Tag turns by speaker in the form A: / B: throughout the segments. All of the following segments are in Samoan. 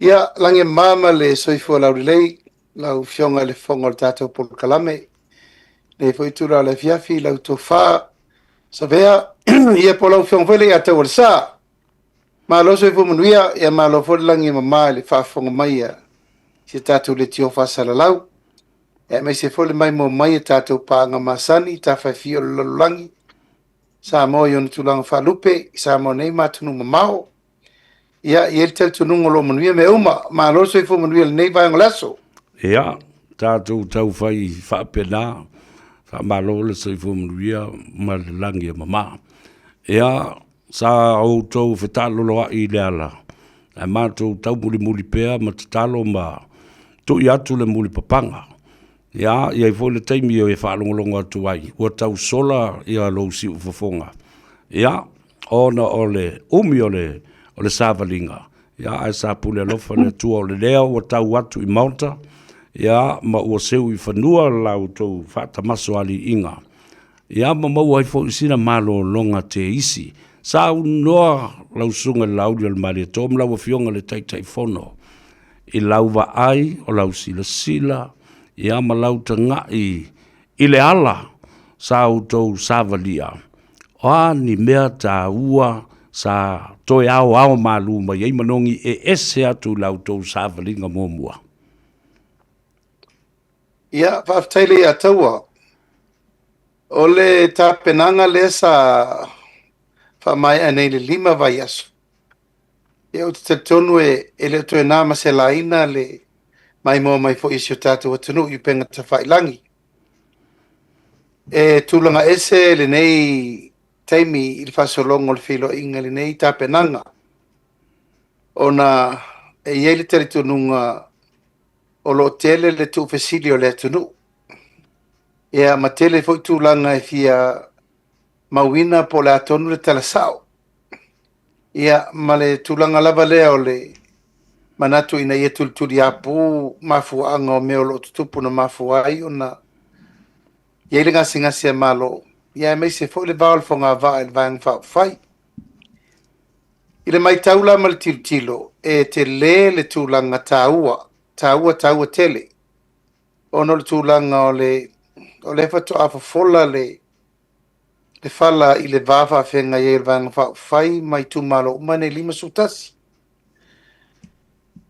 A: Ia, lagi e mama le soifua laulelei, lau Afioga i le Fofoga o le tatou polokalame. Lenei foi itula o le afiafi, lau tofa Savea, ia po o lau Afioga foi Leiataualesa. Malo le soifua manuia, ia malo foi le lagi e mama i le faafofoga mai a si a tatou leitio faasalalau, aemaise foi le maimoa mai a tatou paaga masani i tafa e fia o le lalolagi, Samoa i ona tulaga faalupe, i Samoa nei ma atunuu mamao. Ia, e i ai le talitonuga o lo o manuia mea uma. Malo le soifua manuia i lenei vaega o le aso.
B: Ia, tatou taufai faapena, faamalo le soifua manuia ma le lagi e mama. Ia, sa outou fetaaloloai i le ala, ae matou taumulimuli pea ma tatalo ma tui atu le mulipapaga. Ia, e i ai foi le taimi e faalogologo atu ai, ua tau sola lou siufofoga, ia, ona o le umi o le savaliga, ia, ae sa pule alofa le Atua o le leo ua tau atu i maota, ia, ma ua seu i fanua la outou faatamasoaliiga, ia, ma maua ai foi sina malologa teisi. Saunoa lau Susuga i le Laauli o le Malietoa ma lau Afioga i le Taitaifono i lau vaai, o lau silasila, ia ma lau tagai i le ala sa outou savalia, o a ni mea taua sa toe aoao malu mai ai manogi e ese atu i la outou savaliga muamua?
A: Ia, faafetai Leiataua. O le tapenaga lea sa faamaea nei i le 5 vaiaso, Ia, ou te talitonu e le o toe na ma se laina le maimoa mai foi a si o tatou atunuu i upega tafailagi. E tulaga ese lenei taimi i le faasologa o le feiloaiga i lenei tapenaga, ona e i ai le talitonuga o lo o tele le tuufesili o le atunuu, ia ma tele foi tulaga e fia mauina po o le a tonu le tala sao. Ia, ma le tulaga lava lea o le manatu ina ia tulituliapu mafuaaga o mea o lo o tutupu na mafua ai ona i ai le gasegase a Malo, ia aemaise foi le va o le fogavaa i le Vaega Faaupufai. I le matau la ma le tilotilo, e tele le tulaga taua, taua taua tele, ona o le tulaga o le, o lea faatoa fofola le le fala i le va faafeagai ai o le Vaega Faaupufai ma itumalo uma nei 51.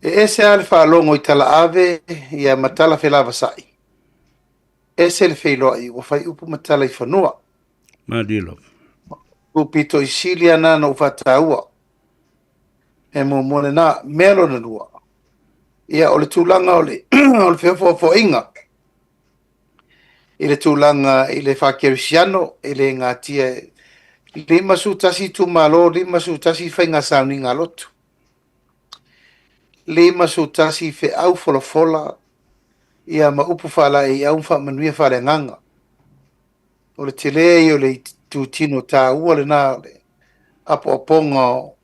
A: E ese lava le faalogo i talaave ia ma tala felavasai, ese le feiloai ua fai upu ma tala i fanua.
B: Malie lava.
A: O pito i sili lava na ou faataua. E muamua lena. Mea lona lua, ia o le tulaga o le, o le feofoofoaiga i le tulaga i le faakerisiano, e le natia e 51 itumalo, 51 faiga sauniga a lotu, 51 feau folafola, ia ma upu faalaeiau ma faamanuia faaleagaga. O le tele ia o le itutino taua lena o le apoapoga o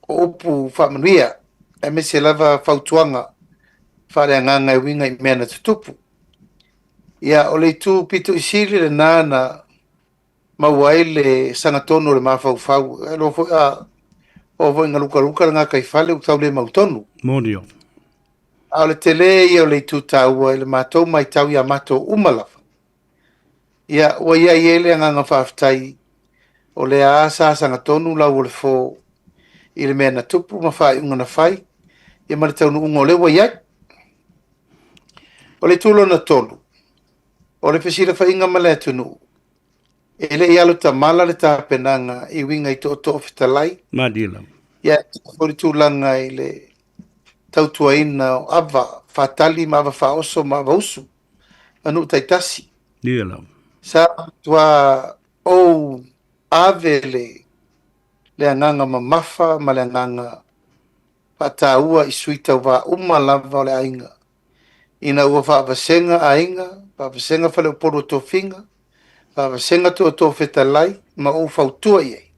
A: upu faamanuia, aemaise lava fautuaga faaleagaga e uiga i mea na tutupu. Ia, o le itu pito i sili lena na maua ai le sagatonu o le mafaufau. E iloa foi a oo foi ina lukaluka le gataifale ua tau le mautonu.
B: Moni.
A: A o le tele ia o le itu taua i le matou matau ia matou uma lava, Ia, ua i ai le agaga faafetai o lea lava sa sagatonu lau o le fo i le mea na tupu ma faaiuga na fai, ia ma le taunuuga o lea ua i ai. O le itu lona tolu, o le fesilafaiga ma le atunuu, e le i alu tamala le tapenaga i uiga i tootoo fetalai.
B: Malie lava.
A: Ia, o le tulaga i le tautuaina o ava faatali ma ava faaoso ma ava usu a nuu taitasi.
B: Ia lava.
A: Sa matua ou ave le, le agaga mamafa ma le agaga faataua i sui tauva uma lava o le aiga, ina ua faavasega aiga, faavasega faleupolu o tofiga, faavasega tootoo fetalai ma ou fautua i ai.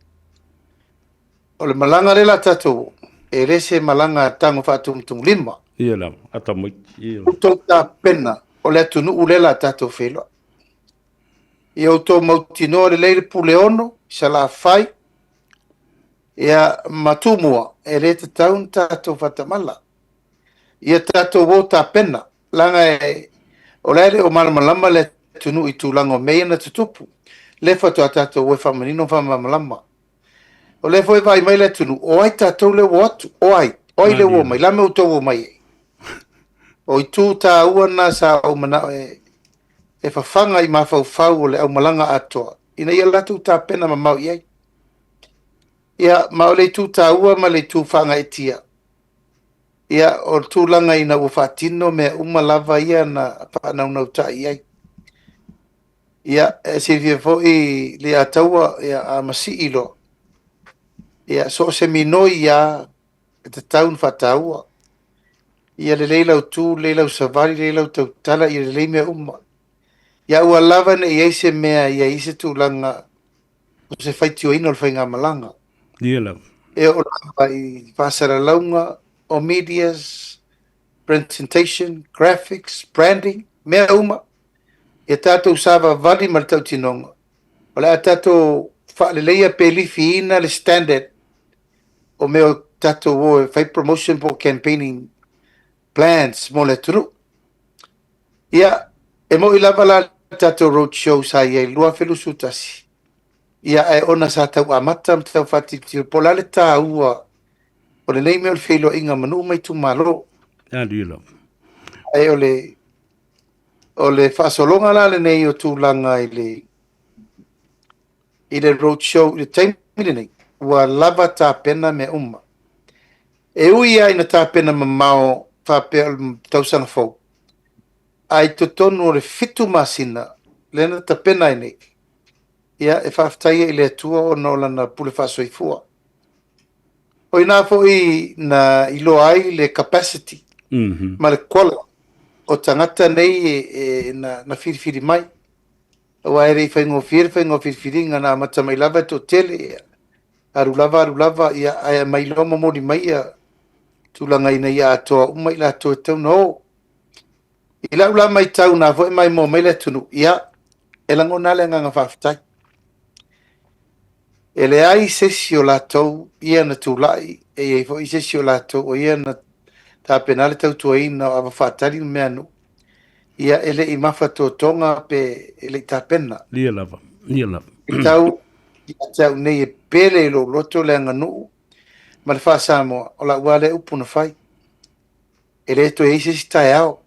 A: O le malaga lea la tatou, e le se malaga a tago faatumutumulima.
B: Ia lava, atamai.
A: Ia. Outou tapena o le atunuu lea la tatou feiloai. Ia outou mautinoa lelei le Puleono, Salafai, ia ma Tumua, e le tatau ona tatou faatamala. Ia tatou o tapena, leaga e, o la e le o malamalama le atunuu i tulaga o mea ia na tutupu. Lea faatoa tatou o e faamanino ma faamalamalama. O lea foi e vaai mai le atunuu, o ai tatou lea ua o atu? O ai? O ai lea ua omai? O le a le mea ua outou omai ai? O itu taua na sa ou manao e, e fafaga i mafaufau o le aumalaga atoa, ina ia latou tapena mamao i ai. Ia, ma o le itu taua ma le itu faagaeetia, ia, o le tulaga ina ua faatino mea uma lava ia na faanaunautai i ai. Ia, e silafia foi Leiataua, ia, a masii loa, ia, so o se minoi lava e tatau ona faataua. Ia lelei lau tu, lelei lau savali, lelei lau tautala, ia lelei mea uma. Ia aua lava ne i i ai se mea ia i ai se tulaga o se faitioina o le faigamalaga.
B: Ia lava.
A: E oo lava i faasalalauga o medias, presentation, graphics, branding, mea uma, ia tatou savavali ma le tautinoga, o le a tatou faaleleia pe lifiina le standard o mea o tatou o e fai promotion po o campaigning plans mo le atunuu. Ia, e moni lava la le tatou road show sa i ai i le 2021, ia ae ona sa tau amata ma tau faatilotilo po o le a le taua o lenei mea o le feiloaiga ma nuu ma itumalo. Ae o le o le faasologa la lenei o tulaga i le i le road show i le taimi lenei, ua lava tapena mea uma. E ui lava ina tapena mamao faapea o le tausaga fou, ae i totonu o le 7 masina lea na tapena ai nei, ia e faafetai ai i le Atua ona o lana pule faasoifua. O i ina foi na iloa ai le capacity ma le quality o tagata nei e, e, na, na filifili mai. Aua e le i faigofie le faiga o filifiliga, na amata mai lava e toatele, ia, alu lava alu lava, ia, ae aumai loa momoli mai ia tulaga ina ia atoa uma i latou e tatau ona o. I lau la matau na foi e maimoa mai le atunuu, ia, e lagona lava le agaga faafetai. E leai se isi o latou ia na tulai, e i ai foi se isi o latou o ia na tapena le tautuaina o ava faatali ma mea a nuu, ia e le i mafatotoga pe e le i tapena.
B: Ia lava, ia lava.
A: E tau ia te au nei e pele i lou loto le aganuu ma le faa-Samoa, o lau lava lea upu na fai. E le toe i ai se isi taeao.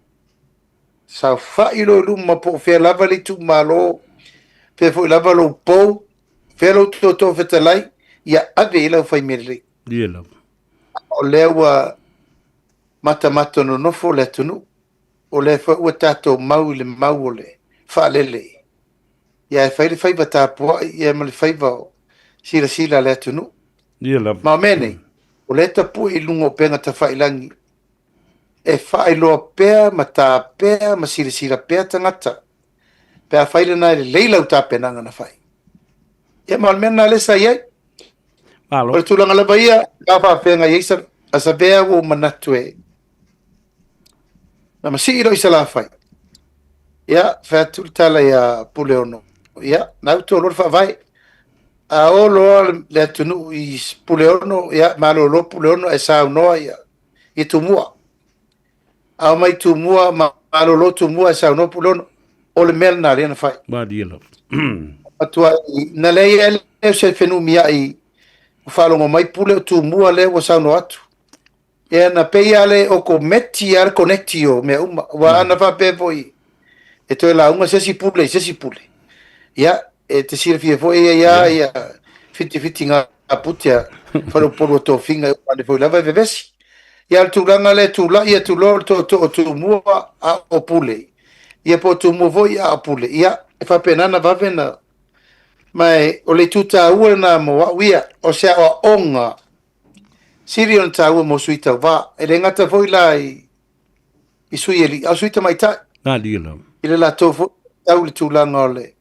A: Saofai loa i luma po o fea lava le itumalo, fea foi lava lou pou, fea lou tootoo fetalai, ia ave i ai lau fai mea lelei.
B: Ia lava.
A: O lea ua matamata nonofo le atunuu, o lea foi ua tatou mau i le mau o le faalele. Ia e fai le faiva tapuai ia ma le faiva o silasila a le atunuu.
B: Ia lava.
A: Ma o mea nei, o lea e tapue i luga o upega tafailagi e faailoa pea ma ta pea ma silasila pea tagata pe afai lena e lelei lau tapenaga na fai. Ia ma o le mea lena lea sa i ai.
B: Malo.
A: O le tulaga lava ia, a faafeagai ai sa, a Savea ua ou manatu e na masii loa i Salafai. Ia, fai atu le tala ia Puleono. Ia, na utu loa le faavae. A o loa le atunuu i Puleono, ia, malolo Puleono ae saunoa ia, i Tumua. A o mai Tumua, malolo Tumua ae saunoa Puleono. O le mea lena lea na fai.
B: Malie lava.
A: Matuai, na leai ai lea o se fenumiai ua faalogo mai Pule o Tumua lea ua saunoa atu. Ia na pei lava le okometi lava le koneti o mea uma. Aua ana faapea foi e toe lauga se isi pule i se isi pule, ia, e te silafia foi e i ai lava ia fitifitiga apute a faleupolu o tofiga e uma ane foi lava e vevesi. Ia, o le tulaga lea e tulai atu loa le tootoo o Tumua a o Pule, ia po o Tumua foi a o Pule, ia, e faapena ona vave ona... Ma e, o le itu taua lena mo au ia, o se aoaoga sili ona taua mo sui tauva. E le gata foi la i, i sui alii, a o sui tamaitai.
B: Malie lava.
A: I le latou foi tau i le tulaga o le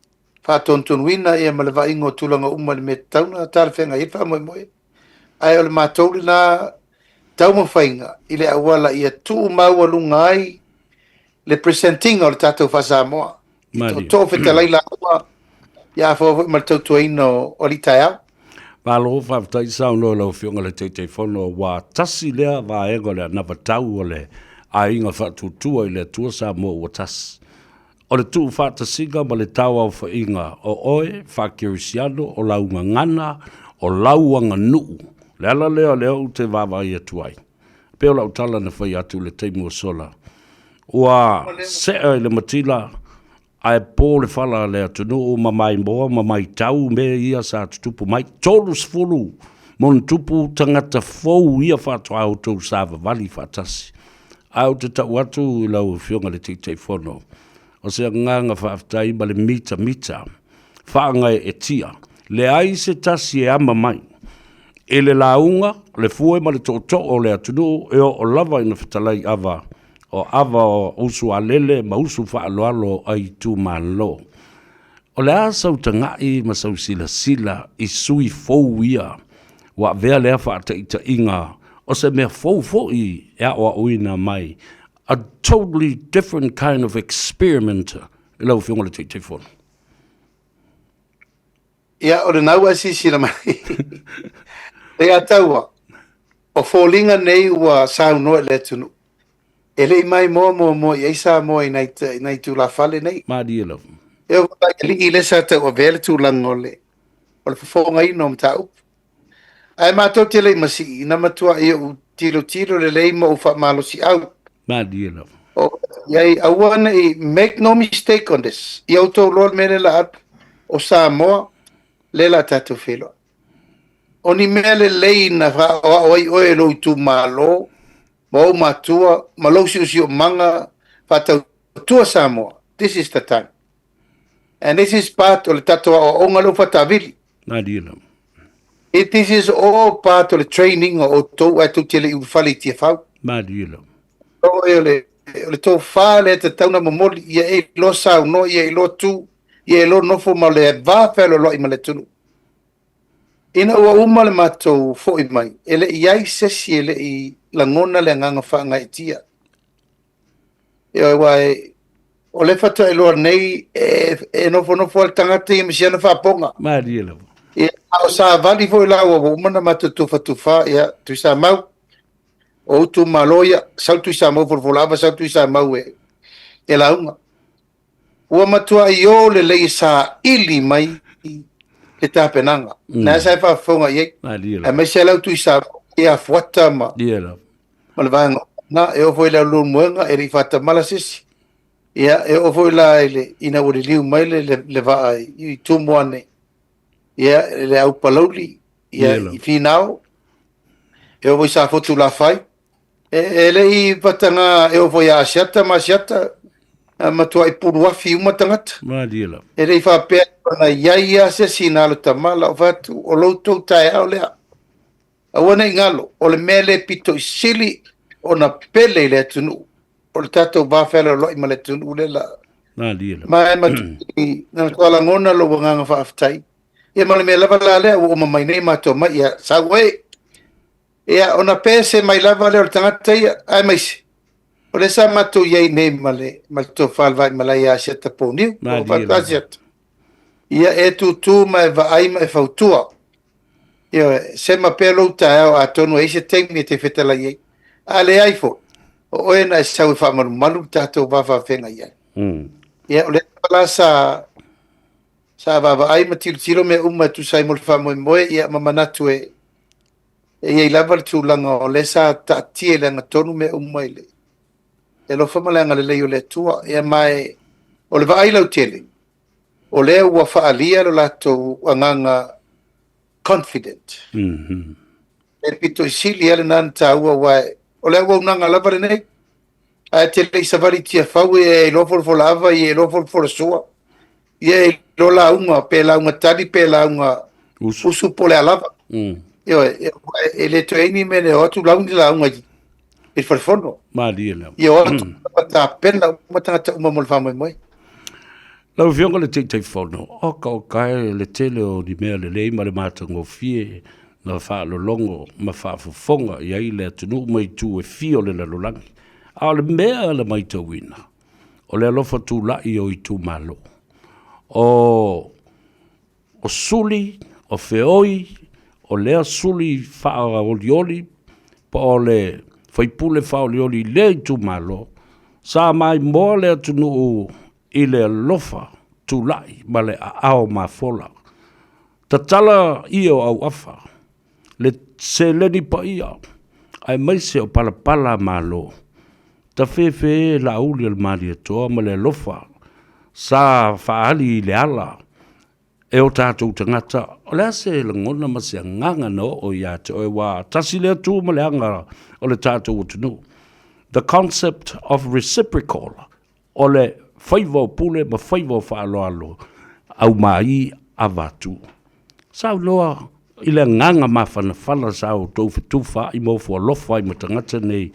A: faatonutonuina ia ma le vaaiga o tulaga uma i le mea tatau ona talafeagai ai le faamoemoe. Ae o le matou lena taumafaiga i le auala ia tuumaualuga ai le present-ina o le tatou faa-Samoa. I tootoo fetalai lauga, ia afoa foi ma le tautuaina o alii taeao.
B: Malo faafetai saunoa i lau Afioga i le Taitaifono, ua tasi lea vaega o le anavatau o le Aiga Faatuatua i le Atua Samoa ua tasi. O le tuufaatasiga ma le tauaofaiga o oe faa-kerisiano, o lau gagana, o lau aganuu. O le ala lea o lea ou te vaavaai atu ai. E pei o lau tala na fai atu i le taimi ua sola, ua sea i le matila ae po le fala a le atunuu ma maimoa ma maitau mea ia sa tutupu mai. 30 ma ona tupu tagata fou ia faatoa outou savavali faatasi. Ae ou te tau atu i lau Afioga i le Taitaifono, o se agaga faafetai ma le mitamita faagaeetia, leai se tasi e ama mai i le lauga, le fue ma le tootoo o le atunuu e oo lava ina fetalai ava o ava o usu alele ma usu faaaloalo a itumalo. O le a sau tagai ma sau silasila i sui fou ia ua avea lea faataitaiga o se mea fou foi e aoaoina mai, a totally different kind of experiment i lau Afioga i le Taitaifono.
A: Ia, o lena ua e silasila mai. E ataua, o foliga nei ua saunoa i le atunuu. E le i maimoa muamua i ai Samoa i nai, nai tulafale nei.
B: Malie lava.
A: E oo mai alii lea sa tauavea le tulaga o le, o le fofogaina o mataupu. Ae matou te le i masii, na matuai ou tilotilo lelei ma ou faamalosiau.
B: Malie lava.
A: O i ai, aua ne i, make no mistake on this. Ia outou loa le mea lea la alu, o Samoa, lea la tatou feiloai. O ni mea lelei na faaoao ai oe e lou itumalo, ma ou matua, ma lou siosiomaga faatautua Samoa. This is the time. And this is part o le tatou aoaoga lea ua faataavili.
B: Malie lava.
A: It, this is all part o le training o outou ae tou te le i ulufale i Tiafau.
B: Malie lava.
A: O e o le, o le tofa lea e tatau ona momoli, ia e iloa saunoa, ia e iloa tu, ia e iloa nofo ma le va fealoaloai ma le atunuu. Ina ua uma le matou foi mai, e le i ai se isi e le i lagona le agaga faagaeetia. Ioe, aua e, o lea faatoa iloa nei e, e nofonofo lava le tagata ia ma si ana faapoga.
B: Malie lava.
A: Ia, a o savali foi la ua uma ona matou tufatufa, ia, Tuisamau, o ou itumalo ia, sau Tuisamau folafola ava, sau Tuisamau e, e lauga. Ua matuai o lelei e saili mai le tapenaga. Na sa e faafofoga i ai. Aemaise lau Tuisamau ia Fuata ma, ma le vaega na, e oo foi i le Leulumoega, e le i faatamala se isi. Ia, e oo foi la i le, ina ua liliu mai le, le, le vaa i, i Tumua nei, ia, le au Palauli, ia, i Finao, e oo foi i Safotu Lafai, E, e le i pataga e oo foi ia Asiata ma Asiata, a matuai puluafi uma tagata.
B: Malie lava.
A: E le i faapea ona i ai lava se isi na alu tamala, o fai atu, o lo outou taeao lea. Aua ne i galo, o le mea le pito i sili ona pele i le atunuu, o le tatou va fealoaloai ma le atunuu lea la.
B: Malie lava.
A: Ma e matuai, na matua lagona lou agaga faafetai. Ia ma le mea lava la lea ua uma mai nei matou mai, ia sau e. Ia, ona pese mai lava lea o le tagata ia, aemaise, o lea sa matou i ai nei ma le, ma le tofa le Vaimalae ia Asiata Poniu, po o
B: Malie lava.
A: Asiata. Ia, e tūtū ma e vaai ma e fautua. Ioe, sema pea lou taeao atonu e i ai se taimi e te fetalai ai. A leai foi, o oe na e sau e faamalumalu le tatou va faafeagai ai. Ia, o lea lava la sa, sa vaavaai ma tilotilo mea uma e tusa ai mo le faamoemoe, ia, ma manatu e, E i ai lava le tulaga o lea sa taatia i le agatonu mea uma i le alofa ma le agalelei o le Atua. Ia ma e, o le vaai lautele, o lea ua faaalia lo latou agaga confident.
B: Mm -hmm.
A: E pito i sili lava lena na taua, aua o le auaunaga lava lenei. Ae te le i savali i Tiafau, e iloa folafola ava, e iloa folafola sua, ia e iloa lauga, pe lauga tali, pe lauga
B: usu,
A: usu po o le a lava. Ioe, e, e le toe ai ni mea e o atu lau ni lauga i le falefono.
B: Malie lava.
A: Ia o atu tapena uma tagata uma mo le faamoemoe.
B: Lau Afioga i le Taitaifono, oka oka e le tele o ni mea lelei ma le matagofie na faalologo ma faafofoga i ai le atunuu ma itu e fia o le lalolagi. A o le mea na matauina, o le alofa tulai o itumalo. O, o suli, o feoi, o lea suli faaolioli, po o le Faipule faaolioli i lea itumalo, sa maimoa le atunuu i le alofa tulai ma le aao mafola. Tatala ie o auafa, le seleni paia aemaise o palapala malo, tafefe Laauli o le Malietoa ma le alofa sa faaali i le ala e o tatou tagata. O le a se lagona ma se agaga na oo ia te oe, aua tasi lea tu ma le aga o le tatou atunuu? The concept of reciprocal, o le faiva o pule ma faiva o faaaloalo, aumai avatu. Saunoa i le agaga mafanafana sa outou fetufaai ma ofo alofa ai ma tagata nei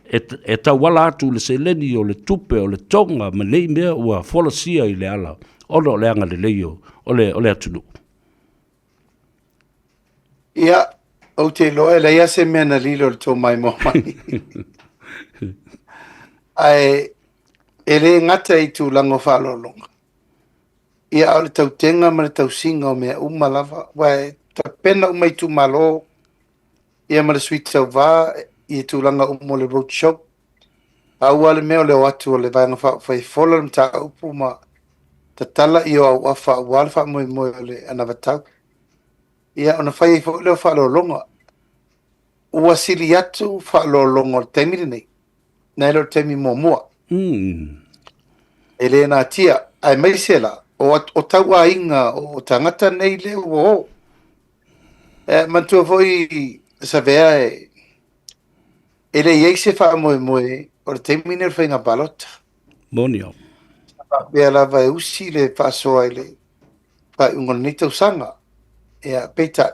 B: e tauala atu i le seleni o le tupe o le toga ma nei mea ua folasia i le ala ona o le agalelei o le atunuu.
A: Ia, ou te iloa e leai lava se mea na lilo i le tou maimoa mai. Ae e le gata i tulaga o faaaloaloga, ia a o le tautega ma le tausiga o mea uma lava, aua e tapena uma itumalo ia ma le sui tauva i tulaga uma o le road show. Pau lava le mea o le o atu o le Vaega Faaupufai e fola le mataupu ma tatala i o auafa aua le faamoemoe o le anavatau. Ia ona fai ai foi lea o faaaloaloga. Ua sili atu faaaloaloga o le taimi lenei nai lo le taimi muamua. E le natia, aemaise la, o tauaiga o tagata nei lea ua o. E manatua foi Savea e le i ai se faamoemoe o le taimi lenei o le faiga palota.
B: Moni au.
A: Sa faapea lava e usi le faasoa i le faaiuga o lenei tausaga. Ia, peitai,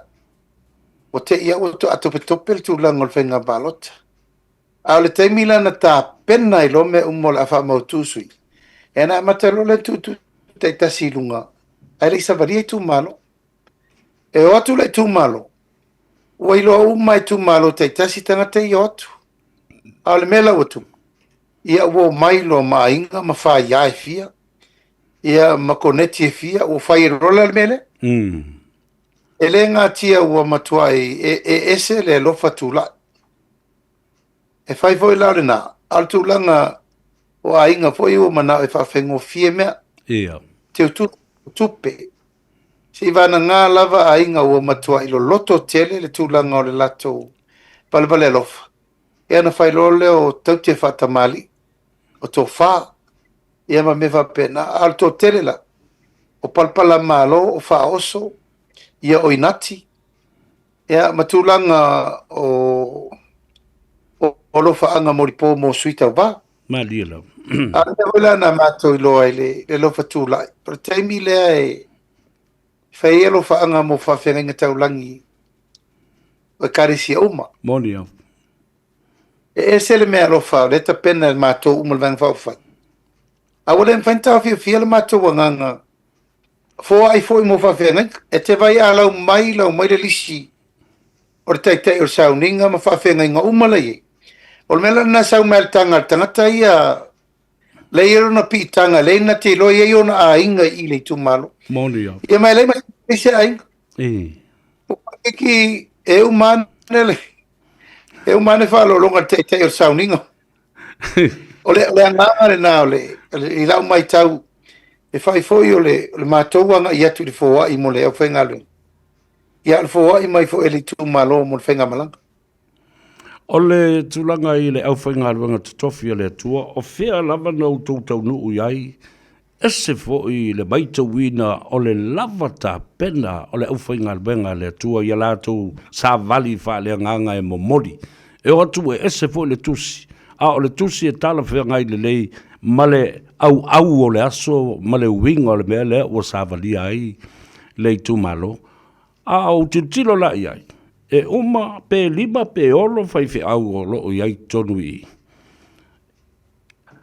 A: ua te i lava ua topetope le tulaga o le faiga palota. A o le taimi la na tapena ai loa mea uma o le a faamautu sui, ia na amata loa lea ona tuutuu taitasi i luga, ae le i savalia itumalo. E o atu le itumalo, ua iloa uma e itumalo taitasi tagata ia o atu. A o le mea la ua tupu, ia ua omai loa ma aiga ma faia e fia, ia ma koneti e fia, ua fai ai loa la le mea lea. E le natia ua matuai e ese le alofa tulai. E fai foi la o lena, a o le tulaga o aiga foi ua manao e faafaigofie mea. Teu tupe. Seivagana lava aiga ua matuai loloto tele le tulaga o le latou valevale alofa, ia ona fai loa lea o taute faatamalii, o tofa, ia ma mea faapena. A o le toatele la, o palapalamalo, o faaoso, ia o inati, ia ma tulaga o alofaaga molipo mo sui tauva.
B: Malie lava.
A: A o le mea foi la na matou iloa ai le alofa tulai, o le taimi lea e fai ai alofaaga mo faafeagaiga taulagi o ekalesia uma.
B: Moni au.
A: E ese le mea alofa o lea e tapena e matou uma le Vaega Faaupufai. A ua le mafai ona taofiofia le matou agaga foai foi mo faafeagaiga. E te vaai a lau mai, lau mai le lisi o le taitai o le sauniga ma faafeagaiga uma la i ai. O le mea la lena e sau mai le taga a le tagata ia, lea e i ai lona piitaga, lea na te iloa e i ai ona aiga i le itumalo.
B: Moni au.
A: Ia ma e leai ma se aiga. O Pakiki e uma ane le, e uma ane faaaloaloga i le taitai o le sauniga. O le agaga lena o le, i lau matau, e fai foi o le matou agai atu i le foai mo le aufaigaluega. Ia, o le foai mai foi e le itumalo mo le faigamalaga.
B: O le tulaga i le aufaigaluega totofi a le Atua, o fea lava na outou taunuu i ai, ese foi le matauina o le lava tapena o le aufaigaluega a le Atua ia latou savali faaleagaga e momoli. E o atu e ese foi le tusi, a o le tusi e talafeagai lelei ma le auau o le aso ma le uiga o le mea lea ua savalia ai le itumalo. A ou tilotilo la i ai, e uma pe 5 pe 6 faifeau o lo o i ai i totonu i i.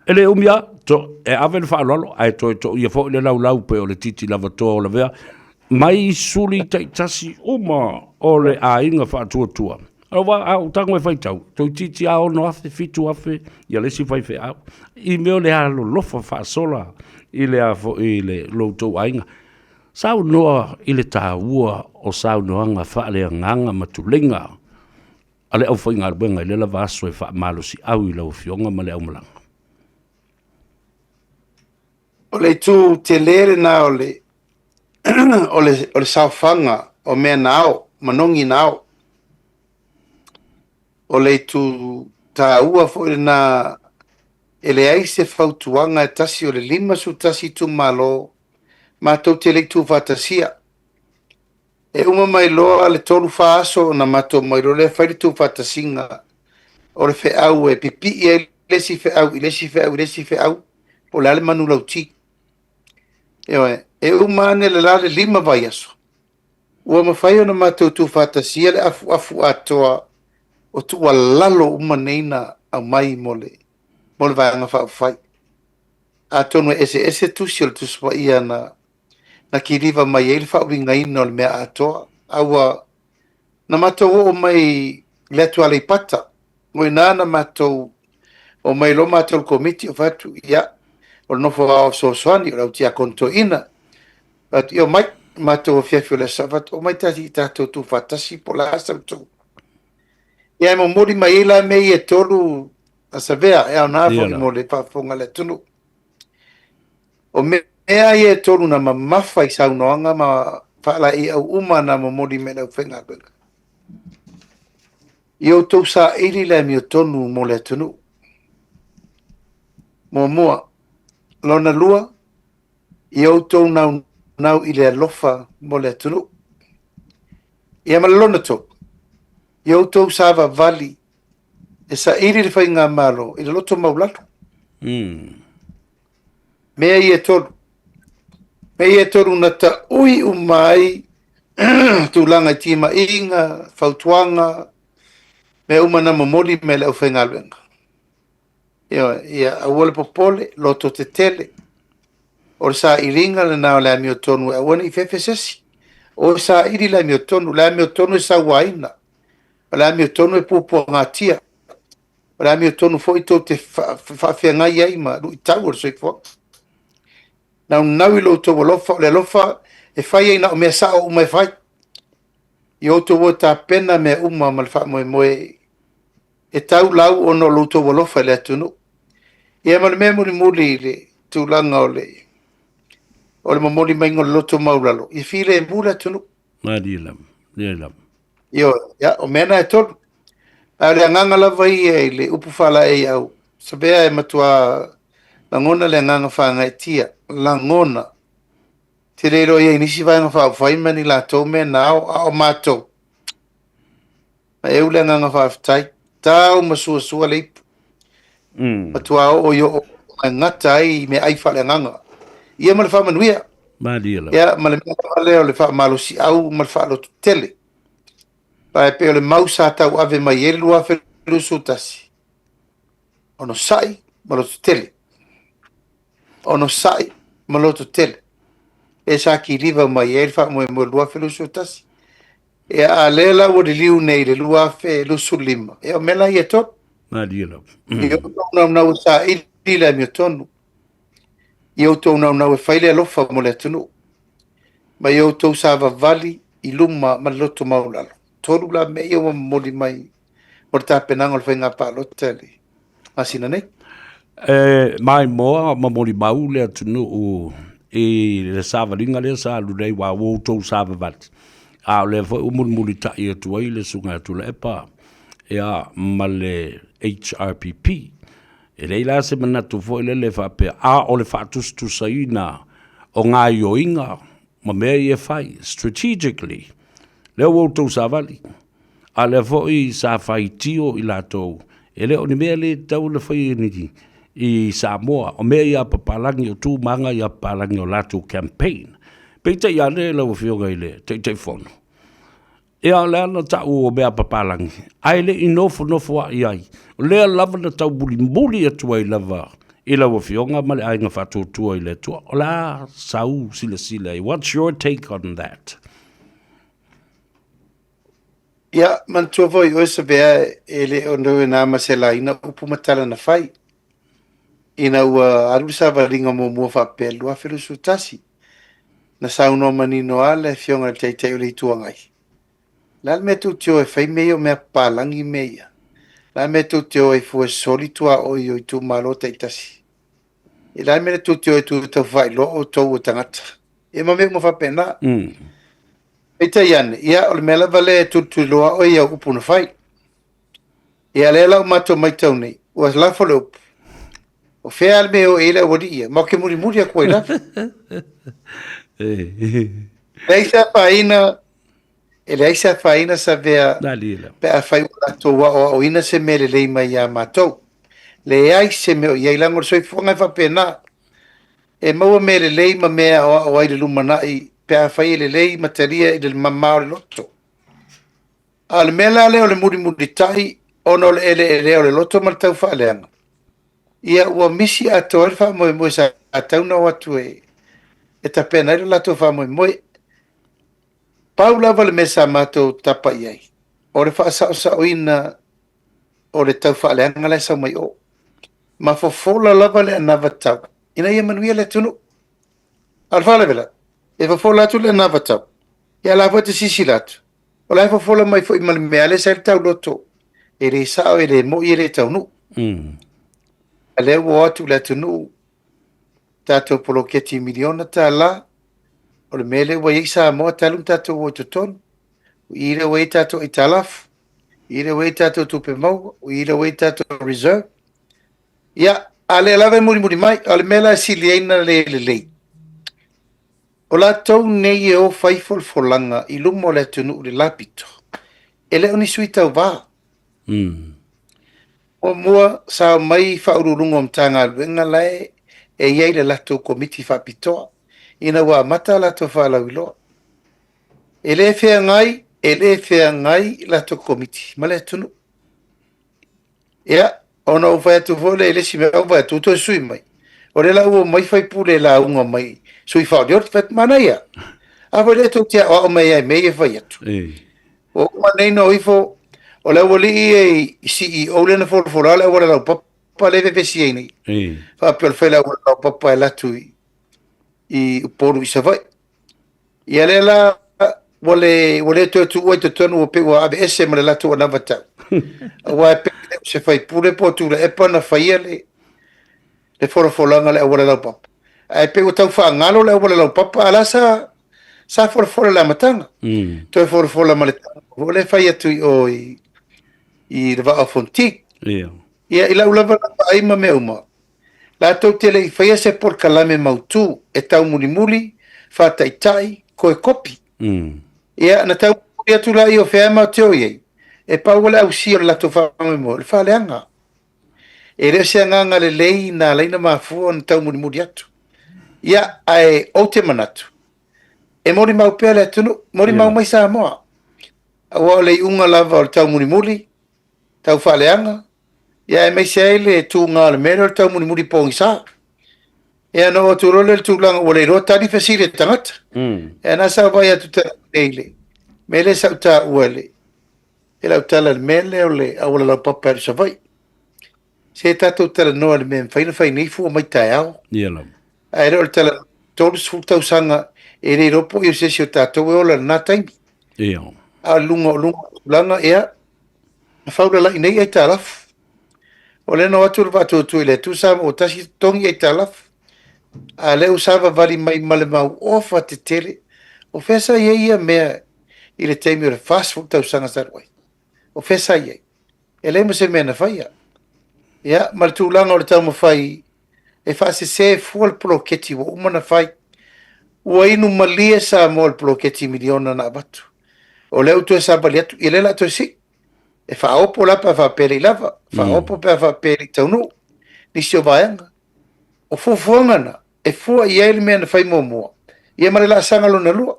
B: E le umi lava, e ave le faaaloalo, ae toe toia foi le laulau pei o le titi lavatoa o lavea, mai suli taitasi uma o le aiga faatuatua. Aua a ou tago e faitau, toeitiiti lava 6,000, 7,000 ia le isi faifeau. I mea o le alolofa faasola i le a foi le lo outou aiga. Saunoa i le taua o saunoaga faaleagaga ma tuleiga. a le aufaigaluega i lea lava aso e faamalosiau i lau Afioga ma le aumalaga.
A: O le itu tele lena o le o le saofaga o mea na ao, manogi na ao. O le itu taua foi lena e leai se fautuaga e tasi o le 51 itumalo matou te le i tuufaatasia. E uma mai loa le 3-4 aso ona matou omai loa lea fai le tuufaatasiga o le feau e pipii ai le isi feau i le isi feau i le isi feau, po o le a le manulauti. Ioe, e uma ane le la le 5 vaiaso, ua mafai ona matou tuufaatasia le afuafu atoa o tuualalo uma nei na aumai mo le Vaega Faaupufai. Atonu e eseese tusi o le Tusi Paia na kiliva mai ai le faauigaina o le mea atoa. A ua na matou oo mai i le atu Aleipata, o i ina na matou omai loa matou i le Komiti ou fai atu, ia, o le nofo aoao fesoasoani, o le au tiakono toeaina. Fai atu, ia omai, matou afiafi o le Aso Sa, fai atu, omai tatou tuufaatasi po o le a sa outou. Ia e momoli mai ai la mea ia e 3 a Savea, e aoga foi mo le faafofoga a le atunuu. O mea ia e 3 na mamafa i saunoaga ma faalaeiau uma na momoli mai e le aufaigaluega. Ia outou saili le amiotonu mo le atunuu. Muamua. Lona lua, ia outou naunau i le alofa mo le atunuu. Ia ma le lona tolu, ia outou savavali e saili le faigamalo i le loto maualalo. Mea ia e tolu. Mea ia e tolu na taui uma ai tulaga i timaiga, fautuaga, mea uma na momoli mai e le aufaigaluega. Ioe, ia aua le popole, loto tetele. O le sailiga lena o le amiotonu e aua ne i fefe se isi. O le saili le amiotonu, le amiotonu e sauaina, o le amiotonu e puapuagatia, o le amiotonu foi tou te faafeagai ai ma luitau o le soifuaga. Naunau i lo outou alofa, o le alofa e fai ai na o mea sao uma e fai. Ia outou o e tapena mea uma ma le faamoemoe e tau lau ona o lo outou alofa i le atunuu. Ia ma le mea mulimuli i le tulaga o le momoli maiga o le loto maualalo, ia filemu le atunuu.
B: Malie lava, malie lava.
A: Ioe, ia, o mea na e tolu. Ae o le agaga lava ia i le upu faalaeiau, Savea e matua lagona le agaga faagaeetia, lagona. Te le iloa i ai i nisi Vaega Faaupufai ma ni latou mea na ao, a o matou, e eu le agaga faafetai. Tau ma suasua le ipu. Matua oo i oo e gata ai meaai faaleagaga. Ia ma le faamanuia.
B: Malie lava.
A: Ia ma le mea lava lea o le faamalosiau ma le faalototele. Ae pei o le mau sa tauave mai ai le 2021, onosai ma lototele. Onosai ma lototele. E sa kiliva mai ai le faamoemoe 2021. Ia, a lea la ua liliu nei i le 2025, ia o mea la ia e tolu.
B: Malie lava.
A: Ia outou naunau e saili le amiotonu. Ia outou naunau e fai le alofa mo le atunuu. Ma ia outou savavali i luma ma le loto maualalo. Tolu la mea ia ua momoli mai mo le tapenaga o le faiga palota i le masina nei.
B: E maimoa ma molimau le atunuu i le savaliga lea sa alu nei aua ua outou savavali, a o lea foi ua mulimulitai atu ai le Susuga ia Tuilaepa ia ma le HRPP. E leai la se manatu foi lele faapea, a o le faatusatusaina o gaoioiga ma mea ia e fai strategically, lea ua outou savali, a o lea foi sa faitio i latou, e le o ni mea le tatau ona faia i Samoa, o mea ia a papalagi, o tu ma aga ia a papalagi o latou campaign. Peitai ane lau Afioga i le Taitaifono, ia o lea na tau o mea a papalagi, ae le i nofonofoa'i ai, o lea lava na taumulimuli atu ai lava i lau Afioga ma le Aiga Faatuatua i le Atua. O le a sau silasila i ai? What's your take on that?
A: Ia, manatua foi oe Savea e le o na ma se laina upu ma tala na fai. Ina ua alu le savaliga muamua faapea i le 2021, na saunoa manino lava le Afioga i le Taitai o le Itu Agai. Le a le mea tou te o e fai mea ia o mea papalagi mea ia? Le a le mea tou te o ai fua e soli tuaoi o itumalo taitasi? E le a le mea tou te o ai e tau faailoa outou o tagata? Ia ma mea uma faapena. Peitai ane, ia o le mea lava lea e tulituliloa oe i au upu na fai. Ia lea la ua matou matau nei, ua lafo le upu, o fea lava le mea e o i ai le aualii ia, matou te mulimuli atu ai lava. Leai se afaina, e leai se afaina Savea pe afai ua latou aoaoina se mea lelei mai ia matou. Leai se mea o i ai, leaga o le soifuaga e faapena. E maua mea lelei ma mea e aoao ai i le lumanai pe afai e lelei ma talia i le mama o le loto. A o le mea la lea o le mulimulitai ona o le eleelea o le loto ma le taufaaleaga, ia ua misi atoa ai le faamoemoe sa tatau ona o atu e tapena ai le latou faamoemoe. Pau lava le mea sa matou tapa i ai, o le faasaosaoina o le taufaaleaga la e sau mai o, ma fofola lava le anavatau ina ia manuia le atunuu. A o le faalavelave, e fofola atu le anavatau, ia o la foi e te silasila atu, o la e fofola mai foi ma le mea lea sa i le tauloto, e le sao, e le moi, e le taunuu. A lea ua o atu le atunuu, tatou poloketi miliona tala, o le mea lea ua i ai Samoa talu ona tatou o i totonu, o i lea ua i ai tatou aitalafu, o i lea ua i ai tatou tupe maua, o i lea ua i ai tatou reserve. Ia, a o lea lava e mulimuli mai, o le mea la e sili ai ona le lelei, o latou nei e o fai folafolaga i luma o le atunuu i le la pito, e le o ni sui tauva. Muamua, sa omai Faauluuluga o Matagaluega la e i ai le latou komiti faapitoa ina ua amata a latou faalauiloa. E le feagai, e le feagai latou komiti ma le atunuu. Ia, ona ou fai atu foi lea i le isi mea, ou vaai atu ua toe sui mai. O lea la ua omai faipule e lauga mai, sui faaolioli, fai atu, manaia. A foi lea tou te aoao mai ai i mea ia e fai atu. Ua uma nei ona o ifo, o le aualii ia i CEO lea na folafola le auala laupapa lea e vevesi ai nei. Faapea o le fai le auala laupapa e alu atu i Upolu i Savaii. Ia lea la ua le, ua le toe tuua i totonu ua pei ua aveese ma le latou anavatau. Aua e pei e le o se faipule po o Tuilaepa na faia le, le folafolaga o le auala laupapa. Ae pei ua tau faagalo le auala laupapa, a la sa, sa folafola i le amataga. Toe folafola ma le foi lea fai atu i o i, i le Vaa o Fonoti. Ia, i lau lava vaai ma mea uma, Latou te le i faia se polokalame mautu e taumulimuli, faataitai, toe kopi. Ia, na taumulimuli atu la i o fea e matou te o i ai, e pau le ausia o le latou faamoemoe, o le faaleaga. E le o se agaga lelei na ala ai ona mafua ona taumulimuli atu. Ia, ae ou te manatu, e molimau pea le atunuu, molimau mai Samoa. Aua o le iuga lava o le taumulimuli, tau faaleaga, ia aemaise ai le tuga o le mea lea o le taumulimuli pogisa. Ia ona oo atu loa lea i le tulaga ua le iloa tali fesili a tagata. Ia na sa vaai atu nei i le mea lea sa ou taua i le i lau tala i le mea lea o le auala laupapa i Savaii. Se tatou talanoa i le mea e mafai ona fai nei fua mai taeao.
B: Ia lava.
A: Ae le o le tala 30 tausaga e le iloa po o se isi o tatou e ola i lena taimi.
B: Ia.
A: A o luga o luga o tulaga, ia, na faulalai nei aitalafu. O lea na o atu le faatuatua i le Atua sa maua tasi totogi aitalafu. A lea ua savavali mai ma le mau ofa tetele. O fea sa i ai ia mea i le taimi o le 40 tausaga talu ai? O fea sa i ai? E leai ma se mea na faia. Ia, ma le tulaga o le taumafai e faasese fua le poloketi ua uma ona fai. Ua inu malie Samoa i le poloketi miliona na avatu. O lea ua toe savali atu, ia lea o le a toe sii. E faaopo la pe a faapea e le i lava, faaopo pe a faapea e le i taunuu nisi o vaega. O fuafuaga na, e fua i ai le mea na fai muamua, ia ma le laasaga lona lua.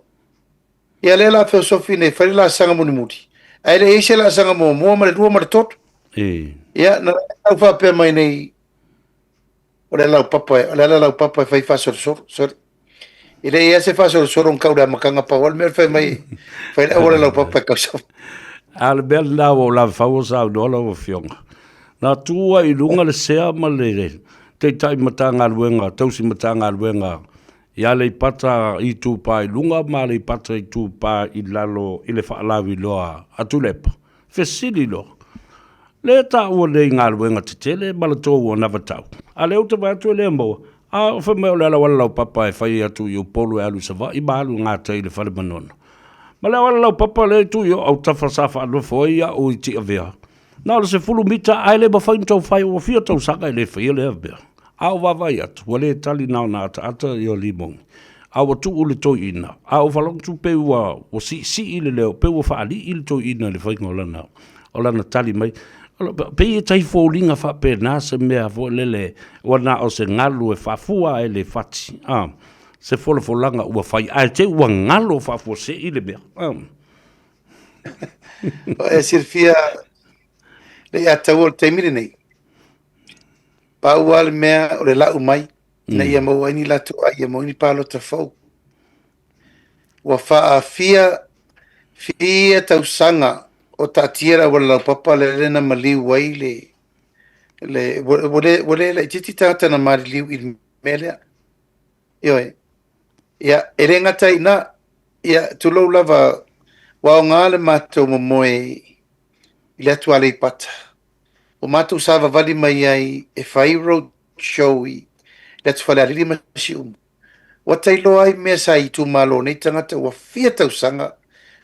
A: Ia lea o le a feosofi nei e fai le laasaga mulimuli, ae le i i ai se laasaga muamua ma le lua ma le tolu. Ia, na tau faapea mai nei, o le laupapa, o le ala laupapa e fai faasolosolo, sorry. E le i ai se faasolosolo na tau le amataga pau le mea fai mai, fai le auala laupapa e tau sau.
B: A le mea lena ua ou lavefau o saunoa lau Afioga. Na tu ai i luga le sea ma le Taitai Matagaluega, Tausi Matagaluega. I Aleipata Itupa i Luga ma Aleipata Itupa i Lalo i le faalauiloa a Tuilaepa, fesili loa, Le taua nei galuega tetele ma le tou anavatau, a lea ou te vaai atu e le maua, a o fai mai o le auala laupapa e fai atu i Upolu e alu i Savaii ma alu i gatai i le Fale Manono. Ma le auala laupapa lea e tuu i ou autafa sa faanofo ai au i Tiavea, na o le 10 mita ae le mafai ona toe fai, ua fia tausaga e le faia lea mea. A ou vaavaai atu, ua le tali na ona ataata ia limogi, a ua tuu le toeaina, a ou faalogo atu pei ua siisii le leo, pei ua faalii le toeaina i le faiga o lana, o lana tali mai. Pei e tai foliga faapena se mea foi lele ua na o se galu e faafua ae le fati, a, se folafolaga ua fai ae te i ua galo faafuasei le mea.
A: E silafia le i ataua o le taimi lenei, pau lava le mea o le lau mai ina ia maua ai ni latou ai, ia maua ai ni palota fou. Ua faaafia fia tausaga o taatia le auala laupapa lea na maliu ai le, le ua le laitiiti tagata na maliliu i le mea lea. Ioe. Ia, e le gata ai i ina, ia, tulou lava, ua aoga le matou momoe i le atu Aleipata. Ua matou savavali mai ai e fai road show i le atu Falealili ma Siumu. Ua tailoa ai mea sa i itumalo nei tagata ua fia tausaga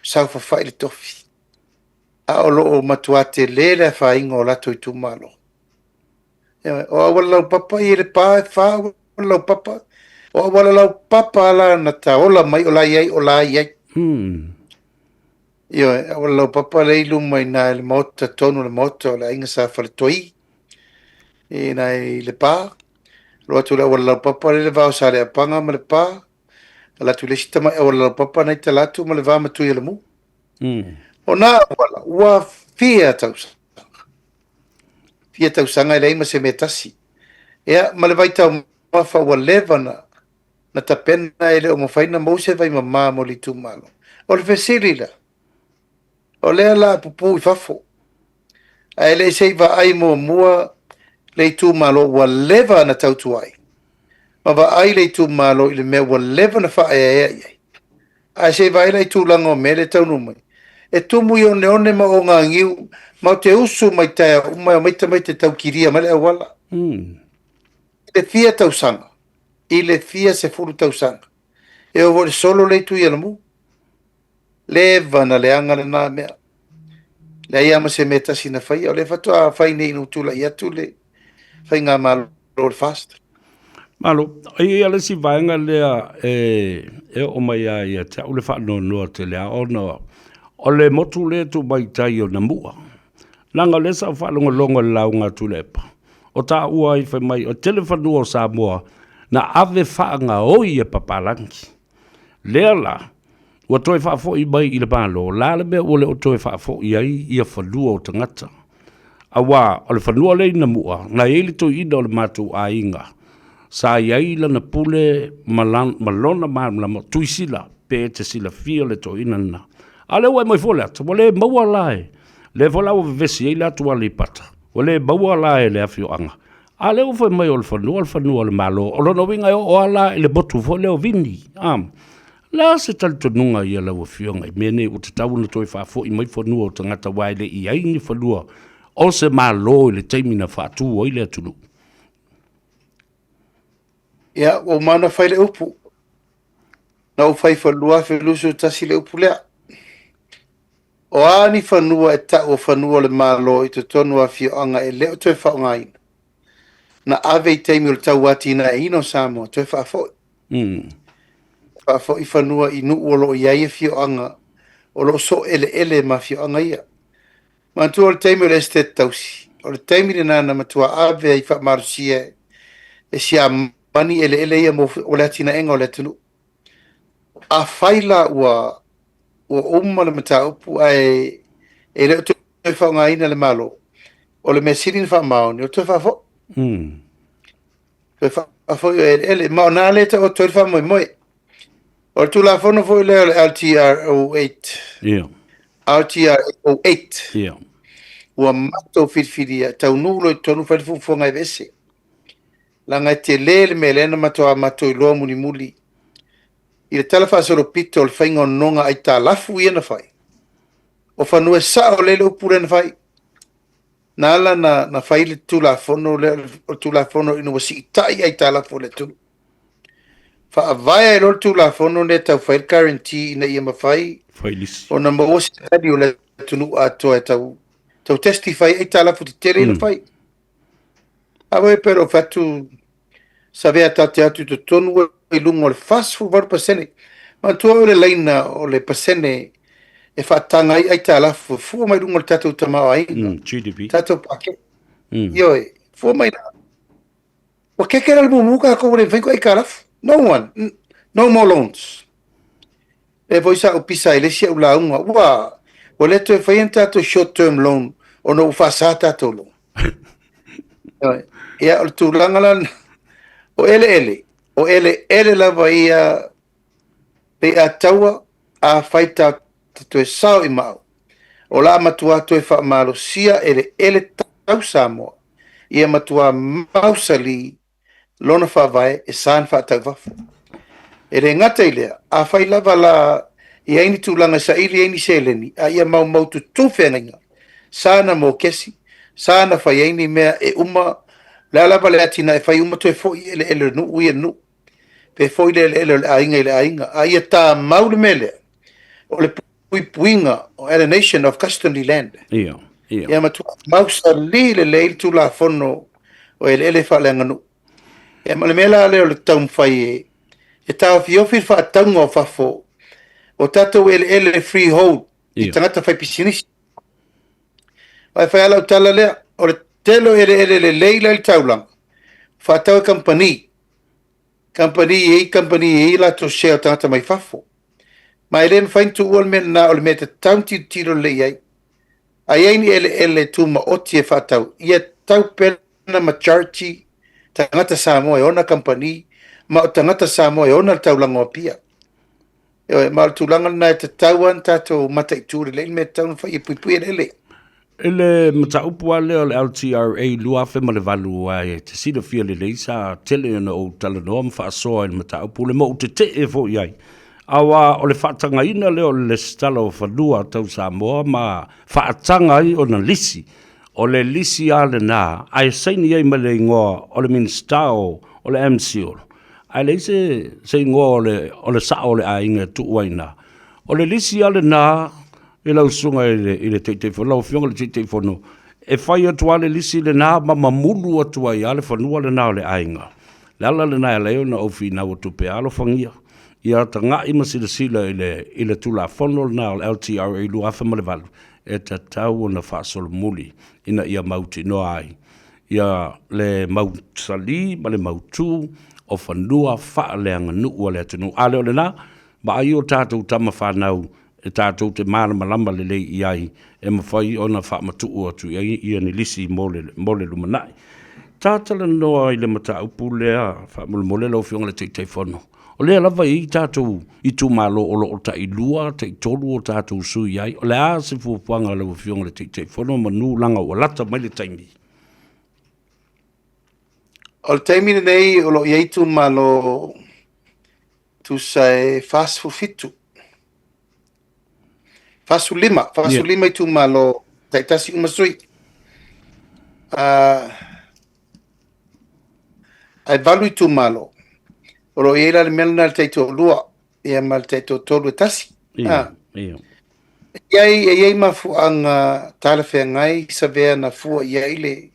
A: saofafai i le tofi, a o lo o matua tele le afaina o latou itumalo. O auala laupapa ia i Lepa, e 4 auala laupapa. O auala laupapa la na taola mai o la i ai, o la i ai. Ioe, auala laupapa lea i luma i ina i le maota tonu, le maota o le aiga Sa Faletoi, i ina i Lepa. Alu atu i le auala laupapa lea i le va o Saleapaga ma Lepa, alu atu i le isi tamai auala laupapa na i tala atu ma le va ma Tuialamu. O na auala, ua fia tausaga. Fia tausaga e leai ma se mea tasi. Ia, ma le vaitaumafa ua leva na, na tapena e le o mafai ona maua se vaimama mo le itumalo. O le fesili la, o lea la a pupuu i fafo, ae le i se i vaai muamua le itumalo ua leva na tautua ai, ma vaai le itumalo i le mea ua leva na faaeaea i ai. Ae se i vaai la i tulaga o mea lea e taunuu mai. E tumu i oneone ma ogagiu, ma ou te usu mai taeao uma e omai tamaiti e tau kilia mai le auala. I le fia tausaga, i le fia sefulu tausaga, e oo foi i le solo lea i Tuialamu. Leva na leaga lena mea. Leai lava ma se mea e tasi na faia. O lea faatoa fai nei ina ua tulai atu le faigamalo o le FAST.
B: Malo, e i ai le isi vaega lea e oo mai lava ia te au le faanoanoa tele lava ona o le motu lea e tuu mai i tai o Namua. Leaga o lea sa ou faalogologo i le lauga a Tuilaepa, o taua ai fai mai o le tele fanua o Samoa na ave faagaoi e papalagi. Lea la, ua toe faafoi mai i le Malo, o le a le mea ua le o toe faafoi ai ia fanua o tagata? Aua o le fanua lea i Namua, na i ai le toeaina o le matou aiga, sa i ai lana pule ma lona malamalama, Tuisila, pe e te silafia le toeaina lena. A o lea ua e mai fua le ata, ua le maua la e, lea foi la ua vevesi ai le atu Aleipata, ua le maua la e le afioaga. A o lea ua fai mai o le fanua o le fanua o le Malo, o lona uiga e oo lava la i le motu foi lea o Vini. A, le a se talitonuga ia lau Afioga i mea nei ua tatau ona toe faafoi mai fanua o tagata aua e le i ai ni fanua o se Malo i le taimi na faatu ai le atunuu?
A: Ia, ua uma ona fai le upu. Na ou fai foi i le 2021 le upu lea. O a ni fanua e tau o fanua o le Malo i totonu o afioaga e le o toe faaaogaina, na ave i taimi o le tauatinaeina o Samoa, toe faafoi. Faafoi fanua i nuu o lo o i ai afioaga o lo o soo eleele ma afioaga ia. Manatua o le taimi o le Esetete Tausi, o le taimi lena na matua ave ai faamalosia e Siamani eleele ia mo le atinaega o le atunuu. Afai la ua uma le mataupu ae e le o toe faaaogaina e le Malo, o le mea sili ona faamaoni, o le toe faafoi. Toe faafoi o eleele. Ma o na lea e taoto ai le faamoemoe. O le Tulafono foi lea o le LTR 08, LTR 08, ua matou filifilia, taunuu loa i totonu fai le fuafuaga e aveese. Leaga e tele le mea lea na matua matou iloa mulimuli. I le tala faasolopito o le faiga o nonoga aitalafu ia na fai, o fanua sao lea le upu lea na fai. Na ala na fai le Tulafono lea, o le Tulafono ina ua siitai aitalafu a le atunuu. Faavae ai loa le Tulafono lea e tau fai le guarantee ina ia mafai ona maua se tali o le atunuu atoa e tau testify ai aitalafu tetele ia na fai. Aua e pei ona ou fai atu, savea tatou te o atu i totonu i luga o le 48%. Manatua o le laina o le pasene e faataga ai aitalafu e fua mai luga o le tatou tamaoaiga.
B: GDP.
A: Tatou paketi. Ioe, fua mai la. Ua keke la le mumu tatou ua le mafai ona aitalafu. No one, no more loans. E foi sa ou pisa ai le isi au lauga, ua le toe faia ni tatou short term loan ona ua faasa tatou loan. Ia, o le tulaga la, o eleele, o eleele lava ia pe a taua a fai tatou toe sao i maau, o la matua toe faamalosia eleele tau Samoa, ia matua mausali lona faavae e sa ona faatau i fafo. E le gata i lea, a fai lava la i ai ni tulaga e saili ai ni seleni, a ia maumaututu feagaiga, sa na mokesi, sa na fai ai ni mea e uma, le a lava le atinae e fai uma toe foi eleele o le nuu ia i le nuu, pe foi le eleele o le aiga i le aiga, a ia tamau le mea lea, o le puipuiga o alienation of customary land.
B: Ia, ia.
A: Ia matua mausali lelei le Tulafono o eleele faaleaganuu. Ia ma le mea la lea o le taumafai e taofiofi le faatauga o fafo o tatou eleele freehold i tagata faipisinisi. Aua e fai lava lau tala lea, o le tele o eleele lelei la i le taulaga, faatau e kamupani, kamupani e i ai kamupani e i ai latou share o tagata mai fafo. Ma e le mafai ona tuua le mea lena, o le mea e tatau ona tilotilo lelei i ai. A i ai ni eleele tumaoti e faatau, ia tau pea na majority tagata Samoa e ona kamupani, ma o tagata Samoa e ona le taulaga o Apia. Ma o le tulaga lena e tatau lava ona tatou mataitu lelei le mea e tatau ona fai e puipui eleele.
B: I le mataupu lava lea o le LTRA 2008, aua e te silafia lelei sa tele ona ou talanoa ma faasoa i le mataupu lea ma ou tetee foi i ai, aua o le faatagaina lea o le resitala o fanua tau Samoa ma faataga ai ona lisi. O le lisi lava lena ae saini ai ma le igoa o le Minisita o le MCIL, ae leai se igoa o le sao o le aiga e tuu ai i ina. O le lisi lava lena i lau susuga i le Taitaifono, lau Afioga i le Taitaifono, e fai atu lava le lisi lena ma mamulu atu ai lava le fanua lena o le aiga. O le ala lena e ala ai ona ou finau atu pea, alofagia ia tagai ma silasila i le Tulafono lena o le LTRA 2008, e tatau ona faasolomuli ina ia mautinoa ai ia le mausali ma le mautu o fanua faaleaganuu a le atunuu. A le o lena, vaai o tatou tama fanau e tatou te malamalama lelei i ai e mafai ona faamatuu atu i ai ia ni lisi mo le lumanai. Ta talanoa i le mataupu lea faamolemole lau Afioga i le Taitaifono. O lea lava e i ai tatou itumalo o lo o tailua, taitolu o tatou sui i ai. O le a se fuafuaga a lau Afioga i le Taitaifono manu leaga ua lata mai le taimi?
A: O le taimi lenei o lo o i ai itumalo tusa e 47, 45, 45 itumalo taitasi uma sui. Ae 8 itumalo o lo o i ai la le mea lena i le taitoalua ia ma le taitoatolu e tasi. E i ai mafuaaga talafeagai savea na fua i ai le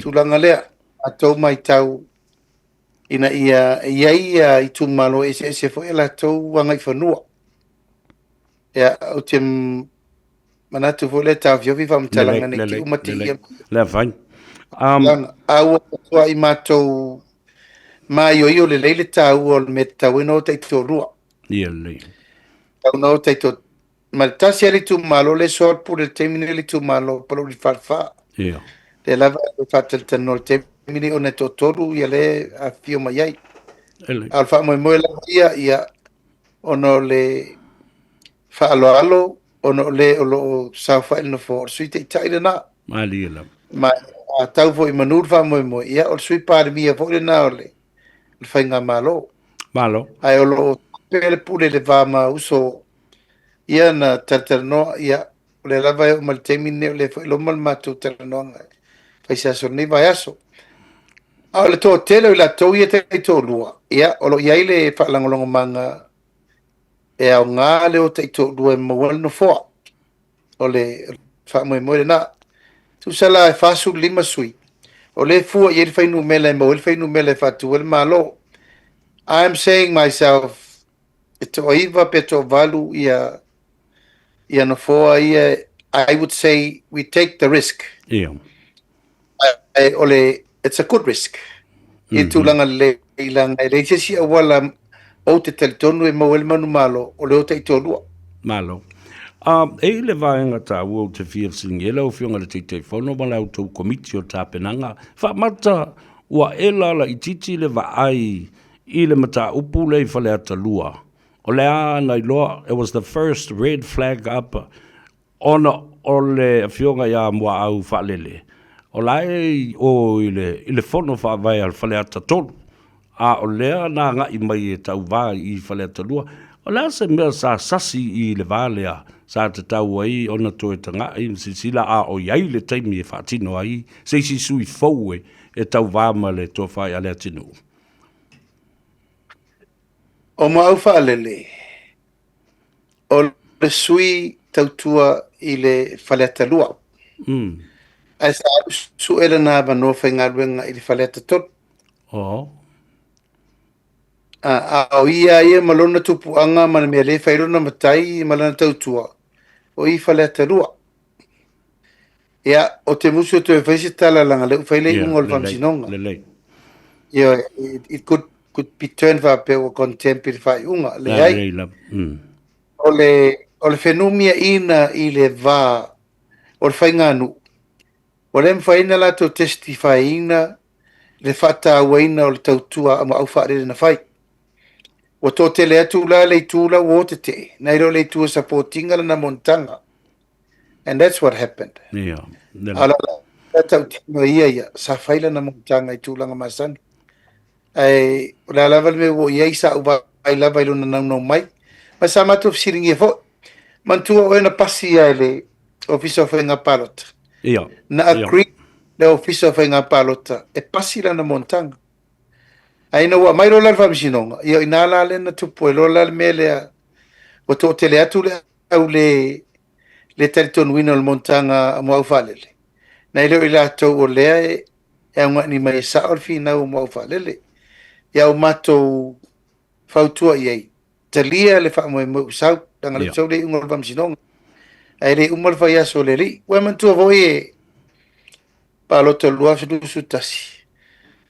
A: tulaga lea. A tou matau ina ia i ai itumalo eseese foi a latou agaifanua. Ia, ou te manatu foi lea e taofiofi faamatalaga ne i te i ua mateia.
B: Le fai.
A: A ua matuai matou maioio lelei le taua o le mea e tatau ai ona o taitoalua.
B: Ia lelei.
A: Tatau ona o taitoatolu. Ma le tasi lava le itumalo lea e soalepule i le taimi lenei le itumalo o Palauli Falefa.
B: Ia.
A: Lea lava e faatalatalanoa i le taimi lenei ona e toatolu ia lea e afifio mai ai. A o le faamoemoe lava ia, ia ona o le faaaloalo, ona o le o lo o saofai i le nofoa, o le Sui Taitai lena.
B: Malie lava.
A: Ma a tau foi i manu le faamoemoe, ia o le Sui Palemia foi lena o le Faigamalo.
B: Malo.
A: Ae o lo o pea le pule i le va ma uso ia na talatalanoa, ia, o lea lava e oo mai le taimi lenei o lea foi e loma le matou talanoaga e fai se aso o lenei vaiaso. A o le toatele o i latou ia taitoalua, ia, o lo o i ai le faalagolagomaga e aoga le o taitoalua e maua ai le nofoa. O le faamoemoe lena. Tusa la e 45 sui, o lea e fua i ai le fuainumera e maua ai le fuainumera e faatu ai le Malo. I'm saying myself, e toaiva pe toavalu ia ia nofoa ia, I would say we take the risk.
B: Ia.
A: Ae o le, it's a good risk. I tulaga lelei, leaga e leai se isi auala ou te talitonu e maua ai le manumalo, o le o taitoalua.
B: Malo. E i le vaega taua ou te fia fesiligia ai lau Afioga i le Taitaifono ma la outou Komiti o Tapenaga, faamata ua ela laitiiti le vaai i le mataupu lea i Faleata 2. O le a na iloa, it was the first red flag up ona o le Afioga ia Muaau Faalele, o la e i o i le, i le fono faavae a le Faleata 3, a o lea na agai mai e tauva i Faleata 2. O le a se mea sa sasi i le va lea sa tatau ai ona toe tagai ma silasila a o i ai le taimi e faatino ai se isi sui fou e tauva ma le Tofa ia Leatinuu?
A: O Muaau Faalele, o le sui tautua i le Faleata 2. Ae sa alu sue lana avanoa faigaluega i le Faleata 3.
B: Oh.
A: A, a o ia ia ma lona tupuaga ma le mea lea e fai lona matai ma lana tautua, o i Faleata 2. Ia, o te musu e toe fai se tala leaga lea ua fai le iuga o le Faamasinoga.
B: Lelei.
A: Ia, it could be turned faapea ua contempt i le faaiuga. Leai.
B: Lelei lava.
A: O le fenumiaiga i le va o le faiganuu, ua le mafai ona latou testify-ina le faatauaina o le tautua a Maau Faalele na fai. Ua toatele atu la le itu la ua o tetee, nai lo le itu e support ina lana monotaga. And that's what happened.
B: Ia.
A: A o la tautino ia ia, sa fai lana monotaga i tulaga masani. Ae o le a lava le mea ua i ai, sa ou vaai lava i lona naunau mai. Ma sa matou fesiligia foi. Manatua oe na pasi ia e le Ofisa o Faiga Palota.
B: Ia.
A: Na agree le Ofisa o Faiga Palota e pasi lana monotaga. Ae ina ua aumai loa la le Faamasinoga, ia o i ina la lea na tupu ai loa la le mea lea, ua toatele atu le au le le talitonuina o le monotaga a Muaau Faalele, nai lo i latou o lea e augani mai e sao le finau o Muaau Faalele. Ia o matou fautua i ai, talia le faamoemoe ua sau, leaga o lea ua sau le iuga o le Faamasinoga, ae le uma le faiaso o le alii. Ua e manatua foi e palota o le 2021,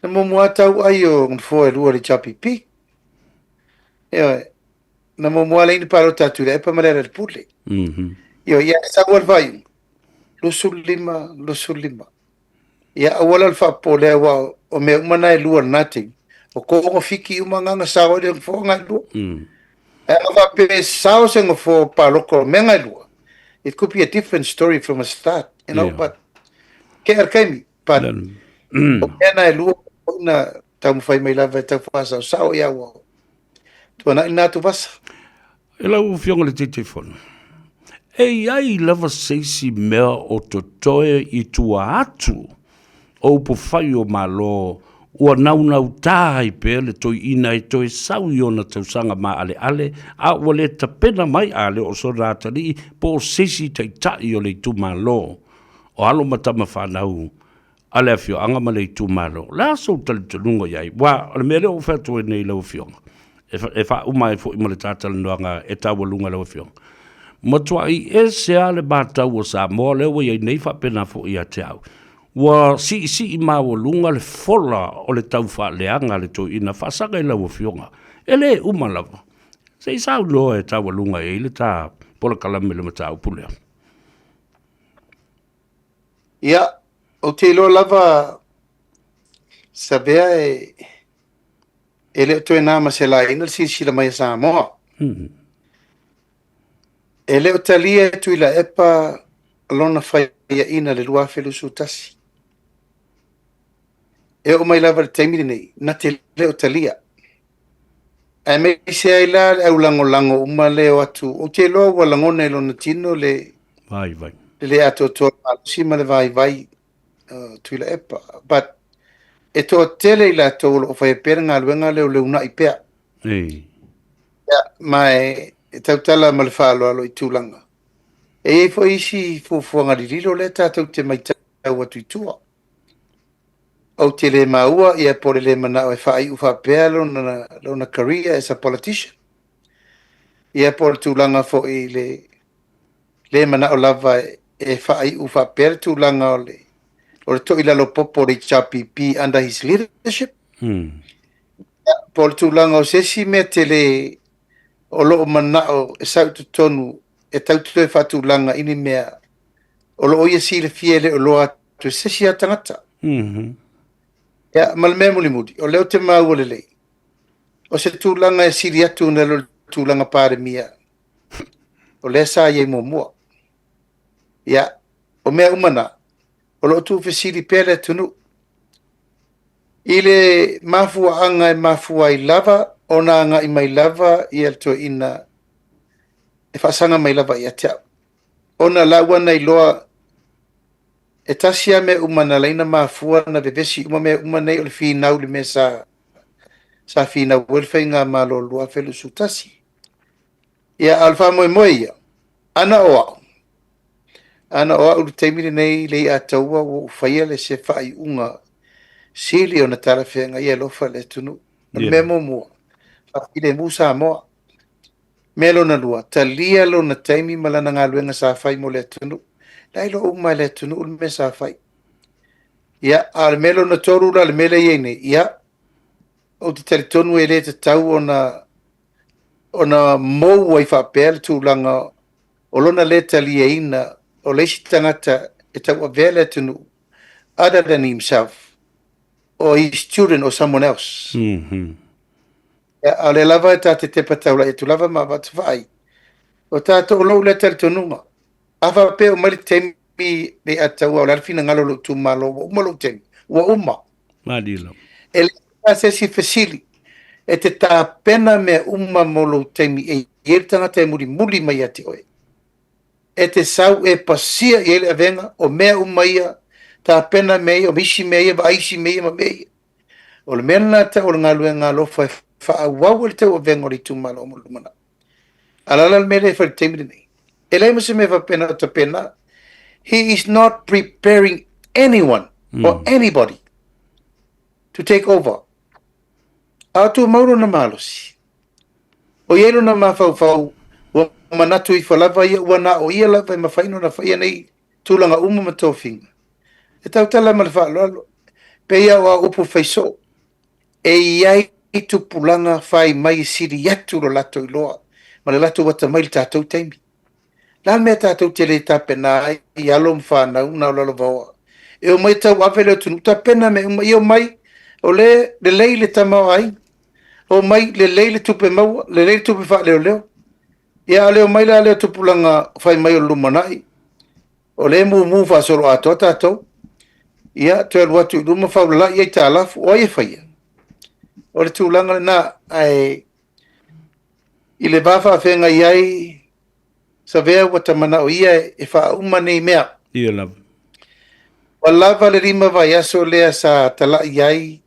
A: na muamua lava tau ai o nofoa e lua o le HRPP. Ioe, na muamua lea na palota a Tuilaepa ma Lealailepule. Ioe, ia sau lava le faaiuga, 25, 25. Ia aua la le faapopolea aua o mea uma na e lua i lena taimi, o togafiti uma na na sao ai le nofoa na e lua. Ae a faapea e sao se nofoa palota o mea na e lua, it could be a different story from a start, you know, but kea le taimi, but o mea na e lua na taumafai mai lava e tau faasaosao ia ua tuanai lena atuvasa.
B: E lau Afioga i le Taitaifono, e i ai lava se isi mea o totoe i tua atu o upufai o Malo ua naunautā ai pea le toeaina e toe sau i ona tausaga maaleale a ua le tapena mai a le o sona atalii po o se isi taitai o le itumalo o alo ma tama fanau a le afioaga ma le itumalo. O le a sou talitonuga i ai? Aua o le mea lea ua ou fai atu ai nei i lau Afioga, e faauma ai foi ma le ta talanoaga e taualuga lau Afioga. Matuai ese lava le matau o Samoa lea ua i ai nei faapena foi ia te au. Ua siisii maualuga le fola o le taufaaleaga a le toeaina faasaga i lau Afioga. E le uma lava. Se i saunoa e taualuga i ai le ta polokalame i le mataupu lea.
A: Ia, ou te iloa lava Savea e, e le o toe na ma se laina le silasila mai a Samoa. E le o talia e Tuilaepa lona faiaina i le 2021. E oo mai lava i le taimi lenei, na te le o talia. Aemaise ai la le aulagolago uma lea o atu. Ou te iloa ua lagona i lona tino le
B: vaivai.
A: Le le atoatoa o le malosi ma le vaivai o Tuilaepa. But e toatele i latou o lo o faia pea le galuega lea o le uunai pea.
B: Ei.
A: Ia, ma e tautala ma le faaaloalo i tulaga. E i ai foi isi fuafuaga lililo lea tatou te matau atu i tua. Ou te le maua ia po o le le manao e faaiu faapea lona, lona career as a politician. Ia po o le tulaga foi i le le manao lava e faaiu faapea le tulaga o le o le toilalo popo o le HRPP under his leadership. Ia, po o le tulaga o se isi mea tele o lo o manao e sau i totonu e tau toe faatulaga i ni mea o lo o ia silafia e le o iloa atu e se isi lava tagata. Ia, ma le mea mulimuli, o lea ou te maua lelei, o se tulaga e sili atu nai lo le tulaga Palemia o lea sa i ai muamua. Ia, o mea uma na, o lo o tuufesili pea le atunuu i le mafuaaga e mafua ai lava ona agai mai lava ia le toeaina e faasaga mai lava ia te au. Ona la ua na iloa e tasi lava mea uma na ala ai ona mafua ona vevesi uma mea uma nei o le finau i le mea sa sa finau ai le faigamalo o le 2021. Ia, a o le faamoemoe ia, ana o au, ana o au i le taimi lenei le Aiataua ua ou faia le se faaiuga sili ona talafeagai e alofa i le atunuu. O le mea muamua, faafilemu Samoa. Mea lona lua, talia lona taimi ma lana galuega sa fai mo le atunuu. La e iloa uma e le atunuu le mea sa fai. Ia, a o le mea lona tolu la, le mea lea e i ai nei, ia, ou te talitonu e le tatau ona ona mou ai faapea le tulaga o lona le taliaina o le isi tagata e tauavea le atunuu other than himself or his children or someone else. Ia, a o lea lava e ta te tepa taulai atu lava ma avatu vaai. O tatou o lou lea talitonuga. A faapea oo mai le taimi le Ataua o le a le finagalo o lou itumalo ua uma lou taimi, ua uma.
B: Malie lava.
A: E leai lava se isi fesili. E te tapena mea uma mo lou taimi e i ai le tagata e mulimuli mai ia te oe. E te sau e pasia i ai le avega o mea uma ia, tapena mea ia, o isi mea ia, vaai isi mea ia ma mea ia. O le mea lena e tau o le galuega alofa e faaauau ai le tauavega o le itumalo mo le lumanai. A o le a la le mea lea e fai i le taimi lenei? E leai ma se mea faapena o tapena. He is not preparing anyone or anybody to take over. A o tumau lona malosi. O i ai lona mafaufau ua manatu ifo lava ia ua na o ia lava e mafai ona faia nei tulaga uma ma tofiga. E tautala ma le faaaloalo, pei lava o au upu fai soo, e i ai tupulaga fai mai e sili atu lo latou iloa ma le latou atamai i le tatou taimi. O le a le mea tatou te le tapena ai i alo ma fanau na o lalovaoa e omai e tauave le atunuu, tapena mea uma, ia omai o lea e lelei le tamaoaiga, omai lelei le tupe maua, lelei le tupe faaleoleo. Ia a o le omai la lea o tupulaga fai mai o le lumanai, o lea e mumu faasoloatoa tatou, ia toe alu atu i luma faulalai aitalafu, o ai e faia? O le tulaga lena, ae i le va faafeagai ai, Savea ua ta manao ia e faauma nei mea.
B: Ia lava.
A: Ua lava le 5 vaiaso lea sa talai ai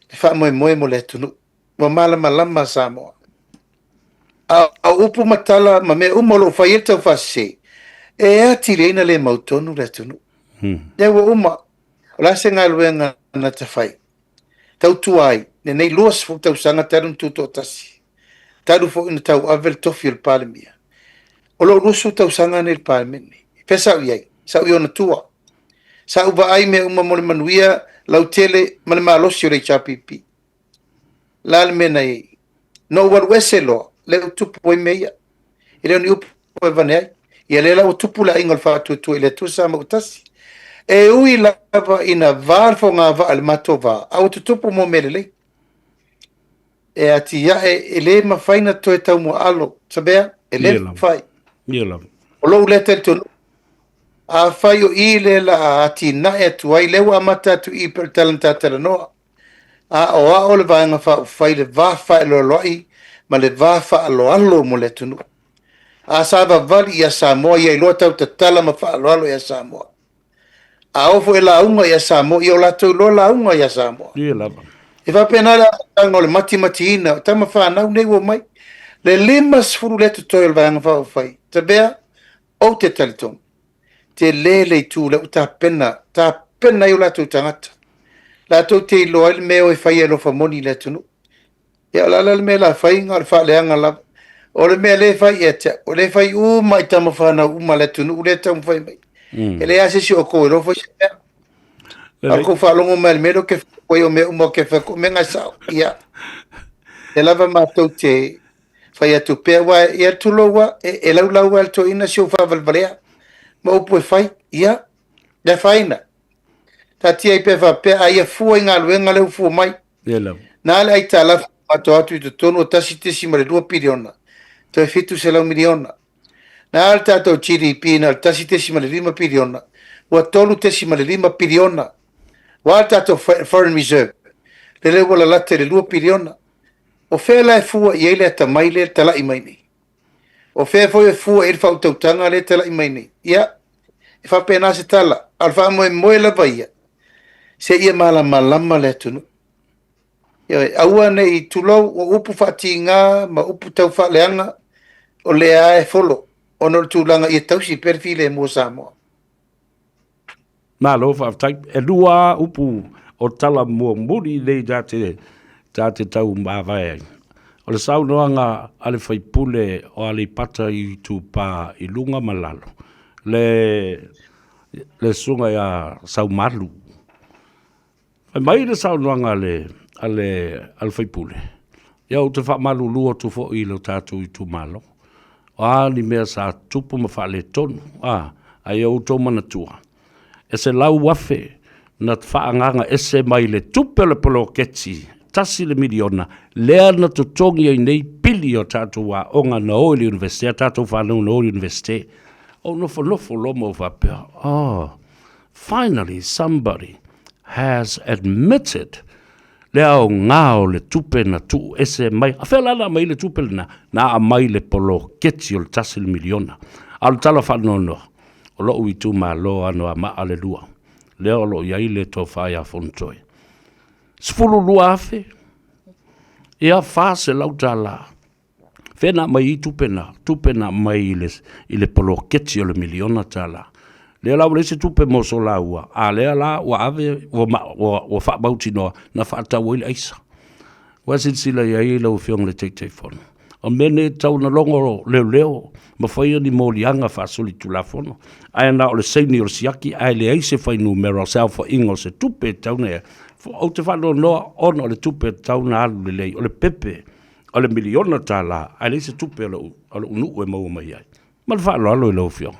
A: le faamoemoe mo le atunuu. Ua malamalama Samoa. A o upu ma tala ma mea uma o lo o fai ai le taufaasese, e atili ai ona le mautonu le atunuu. Lea ua uma. O le a se galuega na ta fai? Tautua ai lenei 20 tausaga talu ona tutoatasi, talu foi ona tauave le tofi o le Palemia. O lou 20 tausaga lenei i le Palemene. Fea sa ou i ai? Sa ou i ona tua. Sa ou vaai mea uma mo le manuia lautele ma le malosi o le HRPP. O le a le mea na i ai? Na ou alu ese loa, lea ua tupu ai mea ia. E le o ni upu e avane ai. Ia lea la ua tupu le aiga o le Faatuatua i le Atua Samoa ua tasi. E ui lava ina va le fogavaa i le matou va, a ua tutupu mo mea lelei. E atiae, e le mafai ona toe taumuaalo, Savea, e le mafai.
B: Ia lava.
A: O lou lea talitonuga, afai o i lea la a atinae atu ai, lea ua amata atu i i pei o le tala na ta talanoa, a o ao le Vaega Faaupufai i le va fealoaloai ma le va faaaloalo mo le atunuu. A savavali ia Samoa, ia iloa tautatala ma faaaloalo ia Samoa. A oo foi e lauga ia Samoa, ia o latou iloa lauga ia Samoa.
B: Ia lava.
A: E faapena le amataga o le matimatiina o tama fanau nei ua omai. Le 50 lea totoe o le Vaega Faaupufai, Tabea, ou te talitonu, tele le itu lea ua tapena, tapena ai o latou tagata. Latou te iloa ai le mea e o e fai e alofa moni i le atunuu. Ia o le a la le mea o le a fai, na o le faaleaga lava. O le mea lea e fai ia te au, o lea e fai uma i tama fanau uma a le atunuu lea e taumafai mai. E leai lava se isi o outou e iloa fai se mea. A o le tou faalogo mai i le mea lea ou te fai atu ai, o mea uma ou te fai atu, o mea na e sao. Ia, o lea lava matou te fai atu pea, aua, ia tulou lava, e laulau lava e le toeaina si ou faavalevalea ma upu e fai. Ia, le afaina. Taatia ai pea faapea, a ia fua i galuega lea ua fua mai.
B: Ia lava.
A: Na le aitalafu matou atu i totonu o 1.2 piliona, toe 700 miliona. Na le tatou GDP na o le 1.5 piliona, ua 3.5 piliona. Ua a le tatou foreign reserve, lele ua lalata i le 2 piliona. O fea la e fua i ai le atamai lea e talai mai nei? O fea foi e fua i ai le faautautaga lea e talai mai nei? Ia, e faapena se tala, a o le faamoemoe lava ia, seia malamalama le atunuu. Ioe, aua ne i, tulou, o upu faatiga ma upu taufaaleaga, o lea lava e folo, ona o le tulaga ia tausi pea le filemu o Samoa.
B: Malo faafetai. E lua lava upu o tala muamuli nei ta te, ta te tau mavae ai. O le saunoaga a le faipule o Aleipata Itupa i Luga ma Lalo, le, le susuga ia Saumalu. Fai mai le saunoaga a le, a le, a le faipule, ia ou te faamalulu atu foi i lo tatou itumalo. O a ni mea sa tupu ma faaletonu, a, a ia outou manatua, e 100,000 na faaagaaga ese mai le tupe o le poloketi $1 miliona lea na totogi ai nei pili o tatou aoga na o i le Iunivesite, a tatou fanau na o i le Iunivesite. Ou nofonofo loa ma ou faapea, oh, finally somebody has admitted le aoga o le tupe na tuu ese mai. A fea la na aumai le tupe lena? Na aumai le poloketi o le $1 miliona. A o le tala faanoanoa, o lou itumalo Anoamaa le lua, lea o lo o i ai le tofa ia Fonotoe. 12,000, ia $400. Fea na aumai ai tupe na? Tupe na aumai i le, i le poloketi o le miliona tala. Lea la ua leai se tupe mo Solaua, a lea la ua ave, ua, ua, ua faamautinoa na faatau ai le aisa. Ua silasila i ai lau Afioga i le Taitaifono. O mea nei e tatau ona logo leoleo ma faia ni moliaga faasolitulafono, ae na o le saini o le siaki ae leai se fuainumera o se aofaiga o se tupe e tatau ona i ai. Ou te faanoanoa ona o le tupe e tatau ona alu lelei, o le pepe o le miliona tala, ae leai se tupe a lou, a lou nuu e maua mai ai. Ma le faaaloalo i lau Afioga.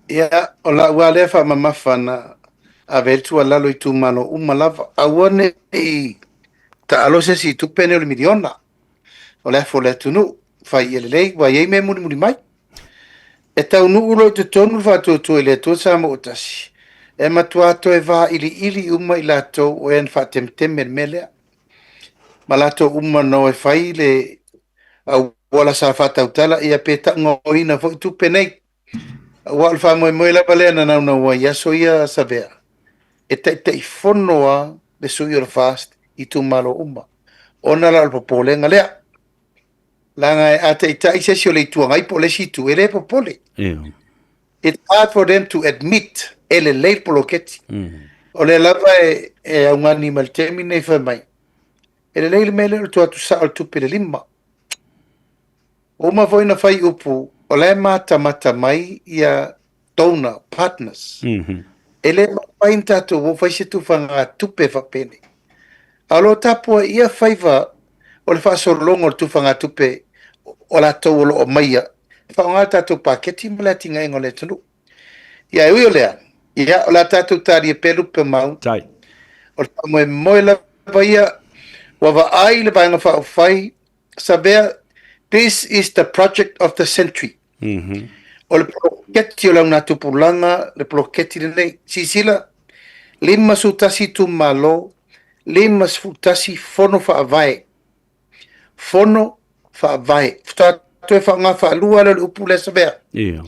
A: Ia, o lau lava lea faamamafa na ave ai le tuualalo i itumalo uma lava, aua ne i taalo se isi i tupe nei o le miliona. O le afu o le atunuu, fai ia lelei, ua i ai mea e mulimuli mai. E taunuu loa i totonu le faatuatua i le Atua Samoa ua tasi, e matua toe vailiili uma i latou o e na faatemeteme i le mea lea. Ma latou uma na o e fai le auala sa faatautala, ia pe taugaoina foi tupe nei. Aua o le faamoemoe lava lea na naunau ai i aso ia Savea, e taitaifono lava le sui o le FAST i itumalo uma, ona la o le popolega lea. Leaga a taitai se isi o le Itu Agai po o le isi itu, e le popole. It's hard for them to admit e lelei le poloketi. O lea lava e, e augani mai le taimi lenei fai mai, e lelei le mea lea o le tuu atu sao o le tupe i le lima. Ua uma foi ona fai upu, o la e matamata mai ia donor partners. Mm -hmm. E le mafai ona tatou o fai se tufaga tupe faapenei. A o lo o tapuaia faiva o le faasologa o le tufaga tupe o latou o lo o aumaia e faaaoga le tatou paketi ma le atinaega o le atunuu. Ia e ui o lea, ia o le a tatou talia pea lupe o mau.
B: Tai.
A: O le faamoemoe lava ia ua vaai le Vaega Faaupufai Savea, this is the project of the century.
B: Mm -hmm.
A: O le poloketi o le augatupulaga, le poloketi lenei. Silasila, 51 itumalo, 51 fono faavae. Fono Faavae. Faatoa toe faaaoga faalua lea o le upu lea Savea.
B: Ia.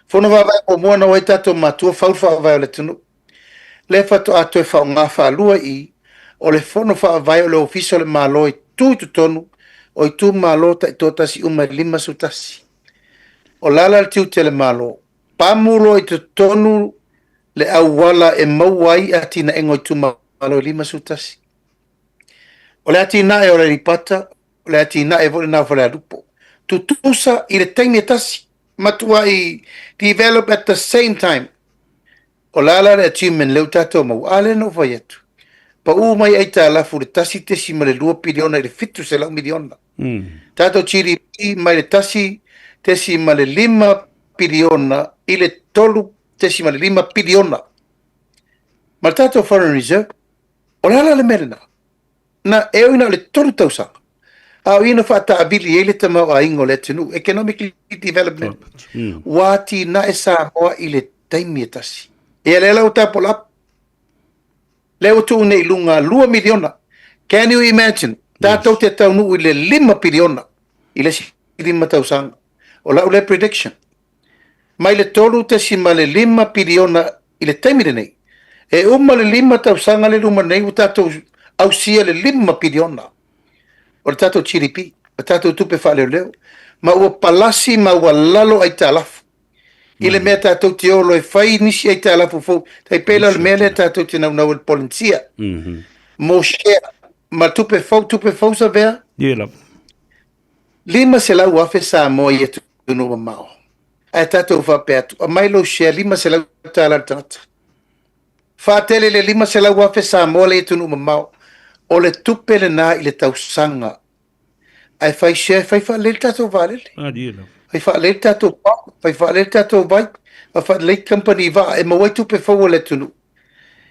A: Fono Faavae muamua na o ai tatou matua fau le faavae o le atunuu. Lea faatoa toe faaaoga faalua i i, o le Fono Faavae o le Ofisa o le Malo e tu i totonu o itumalo taitoatasi uma e 51. O le a la le tiute o le Malo? Pamu loa i totonu le auala e maua ai atinaega o itumalo e 51. O le atinae o Aleipata, o le atinae foi lena o Falealupo. Tutusa i le taimi e tasi, matuai develop at the same time. O le a la le achievement lea ua tatou maua? A lea na ou fai atu, pau mai aitalafu i le 1.2 piliona i le 700 miliona. Tatou GDP mai le 1.5 piliona i le 3.5 piliona. Ma le tatou foreign reserve. O le a la le mea lena? Na e ui na o le 3 tausaga, a o i na faataavili ai le tamaoaiga o le atunuu, economic development, ua atinae Samoa i le taimi e tasi. Ia lea la ua tapolap, lea ua tuu nei i luga 2 miliona. Can you imagine? Tatou te taunuu i le 5 piliona i le isi 5 tausaga. O lau lea prediction. Mai le 3.5 piliona i le taimi lenei, e uma le 5 tausaga le luma nei ua tatou ausia le 5 piliona o le tatou GDP, o tatou tupe faaleoleo, ma ua palasi ma ua lalo aitalafu i le mea tatou te o loa e fai nisi aitalafu fou. Tai pei la o le mea lea tatou te naunau ai le Polenisia mo share ma tupe fou, tupe fou Savea.
B: Ia lava.
A: 500,000 Samoa i atunuu mamao. Ae tatou faapea atu, aumai lou share $500 le tagata. Faatele le 500,000 Samoa le i atunuu mamao. O le tupe lena i le tausaga. Ae fai share, fai faalelei le tatou vaalele. Fai faalelei le tatou pump, fai faalelei le tatou vai, fai faalelei company vaa e maua ai tupe fou a le atunuu.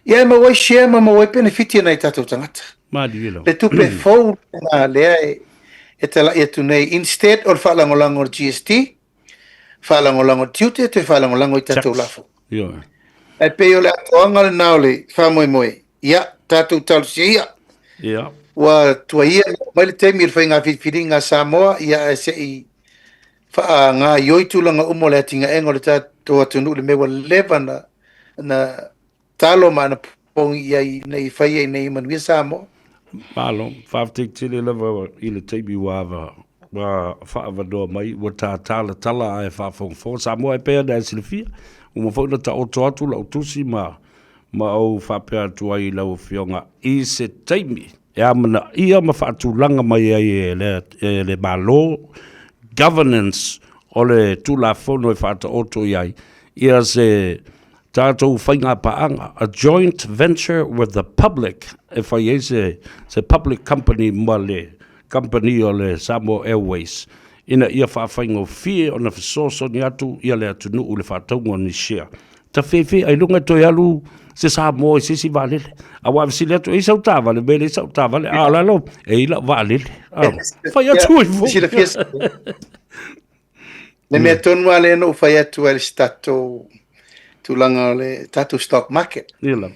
A: Ia e maua ai share ma maua ai penefiti a nai tatou tagata.
B: Malie lava.
A: Le tupe fou lena lea e talai atu nei, instead o le faalagolago o le GST, faalagolago i le tiute, toe faalagolago i tatou lafo.
B: Ioe.
A: Ae pei o le atoaga lena o le faamoemoe. Ia, tatou talosia ia.
B: Ia.
A: Ua tuaia mai le taimi o le faiga filifiliga a Samoa, ia ae se i faagaoioi tulaga uma o le atinaega o le tatou atunuu i le mea ua leva na talo ma anapogi i ai ina ia faia ina ia manuia Samoa.
B: Malo, faafetai tele lava i le taimi ua ava ua faaavanoa mai, ua ta talatala ae faafogafoga Samoa e pei ona e silafia, ua uma foi ona taoto atu lau tusi ma ma ou faapea atu ai i lau Afioga i se taimi e amanaia ma faatulaga mai ai e le, e le Malo governance o le Tulafono e faataoto i ai ia se tatou faigapaaga, a joint venture with the public, e fai ai se, se public company ma le kamupani o le Samoa Airways ina ia faafaigofie ona fesoasoani atu ia le atunuu i le faatauga o ni share. Tafefe ailoga e toe alu se Samoa i se isi vaalele. Aua a fesili atu, e i ai sau taavale, me e leai sau taavale, a o le alo, e i ai lau vaalele. Fai atu ai foi.
A: Silafia Le mea tonu lava lea na ou fai atu ai i se tatou tulaga o le tatou stock market.
B: Ia lava.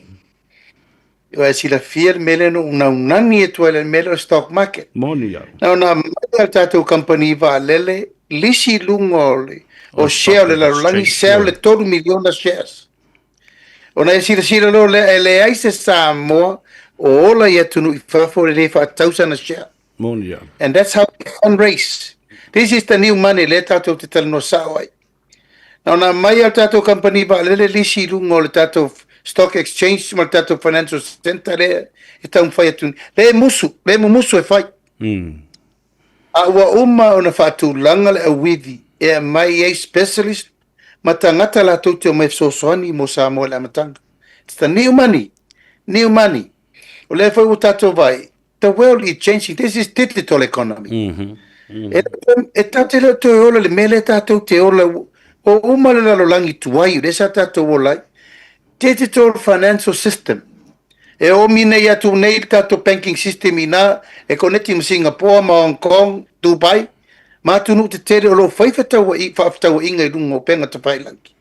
A: Ua e silafia le mea lea na ou naunani atu ai i le mea lea o le stock market.
B: Moni au.
A: Na ona aumai lava le tatou kamupani vaalele lisi i luga o le o share o le lalolagi, sell le 3 miliona shares. Ona e silasila loa lea e leai se Samoa o ola i atunuu i fafo e le faatau sana share.
B: Moni au.
A: And that's how we fundraise. This is the new money lea tatou te talanoa sao ai. Na ona aumai lava le tatou kamupani vaalele lisi i luga o le tatou stock exchange ma le tatou financial centre lea e taumafai atu nei. Lea e musu, lea e mumusu e fai. A ua uma ona faatulaga le auivi e aumai ai specialist ma tagata latou te omai e fesoasoani mo Samoa i le amataga. It's the new money, new money. O lea foi ua tatou vaai, the world is changing, this is digital economy. E tatou te le o toe ola i le mea lea tatou te ola, ua uma le lalolagi tuai lea sa tatou ola ai. Digital financial system. E omi nei atu nei le tatou banking system ina e koneti ma Singapore ma Hong Kong, Dubai, ma atunuu tetele o lo o fai faafetauaiga i luga o upega tafailagi.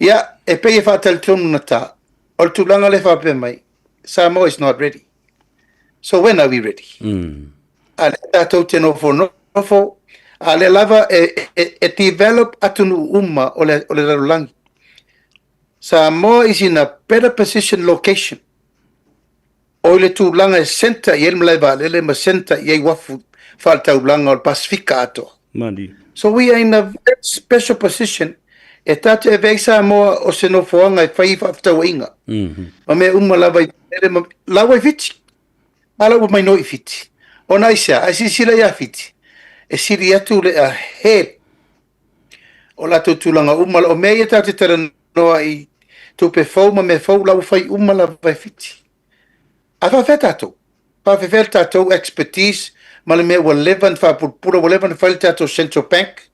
A: Ia, e pei e faatalitonu gata, o le tulaga lea e faapea mai, Samoa is not ready. So when are we ready? A lea tatou te nofonofo, a lea lava e develop atunuu uma o le lalolagi. Samoa is in a better position location. O i le tulaga e centre i ai le malae vaalele ma centre i ai uafu faale-taulaga o le Pasefika atoa.
B: Malie.
A: So we are in a very special position e tatou te avea ai Samoa o se nofoaga e fai ai faafetauaiga ma mea uma lava i vaalele ma la ua i Fiti. A la ua mai noi i Fiti. Ona aisea? A e silasila ia Fiti, e sili atu le ahead o latou tulaga uma. O mea ia tatou te talanoa i tupe fou ma mea fou, la ua fai uma lava e Fiti. Ae faafefea tatou? Faafefea le tatou expertise ma le mea ua leva ona faapulapula, ua leva ona fai le tatou Central Bank,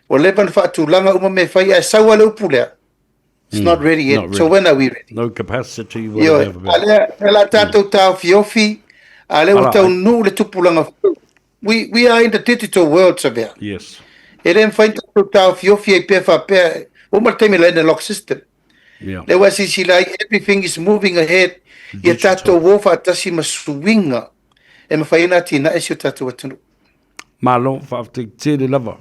A: ua leva ona faatulaga uma mea e fai, ae sau lava le upu lea, it's not ready yet.
B: Not ready.
A: So when are we ready?
B: No capacity will
A: Ioe,
B: ever be.
A: a lea, lea la tatou taofiofi, a lea ua
B: Ala,
A: taunuu le tupulaga fou. We are in the digital world, Savea.
B: Yes.
A: E le mafai ona tatou taofiofi ai pea faapea, ua uma le taimi o le analog system.
B: Yeah.
A: Lea ua silasila ai, everything is moving ahead, ia
B: Digital.
A: tatou o faatasi ma suiga e mafai ai ona atinae si o tatou atunuu.
B: Malo, faafetai tele lava.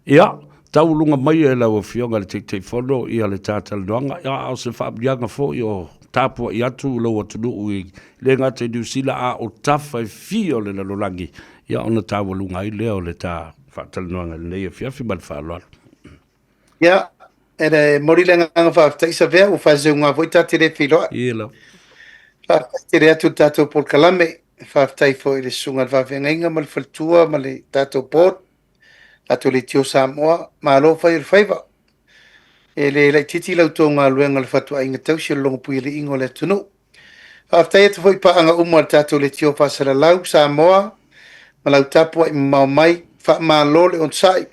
B: Ia, tauuluga mai e lau Afioga i le Taitaifono ia le ta talanoaga, ia, a o se faamuliaga foi o tapuai atu lou atunuu i le gata i Niu Sila a o tafa e fia o le lalolagi, ia ona taualuga ai lea o le ta faatalanoaga i lenei afiafi ma le faaaloalo.
A: Ia, e momoli le agaga faafetai Savea, ua faaseuga foi ta te le feiloai.
B: Ia lava.
A: Faafetai tele atu i le tatou polokalame, faafetai foi i le susuga i le faafeagaiga ma le faletua ma le tatou board, tatou Leitio Samoa, malo fai o le faiva. E le laitiiti la outou galuega i le fatuaiga tausi o le logopuialiiga o le atunuu. Faafetai atu foi i paaga uma a le tatou Leitio Faasalalau Samoa ma lau tapuai mamao mai, faamalo le onosai,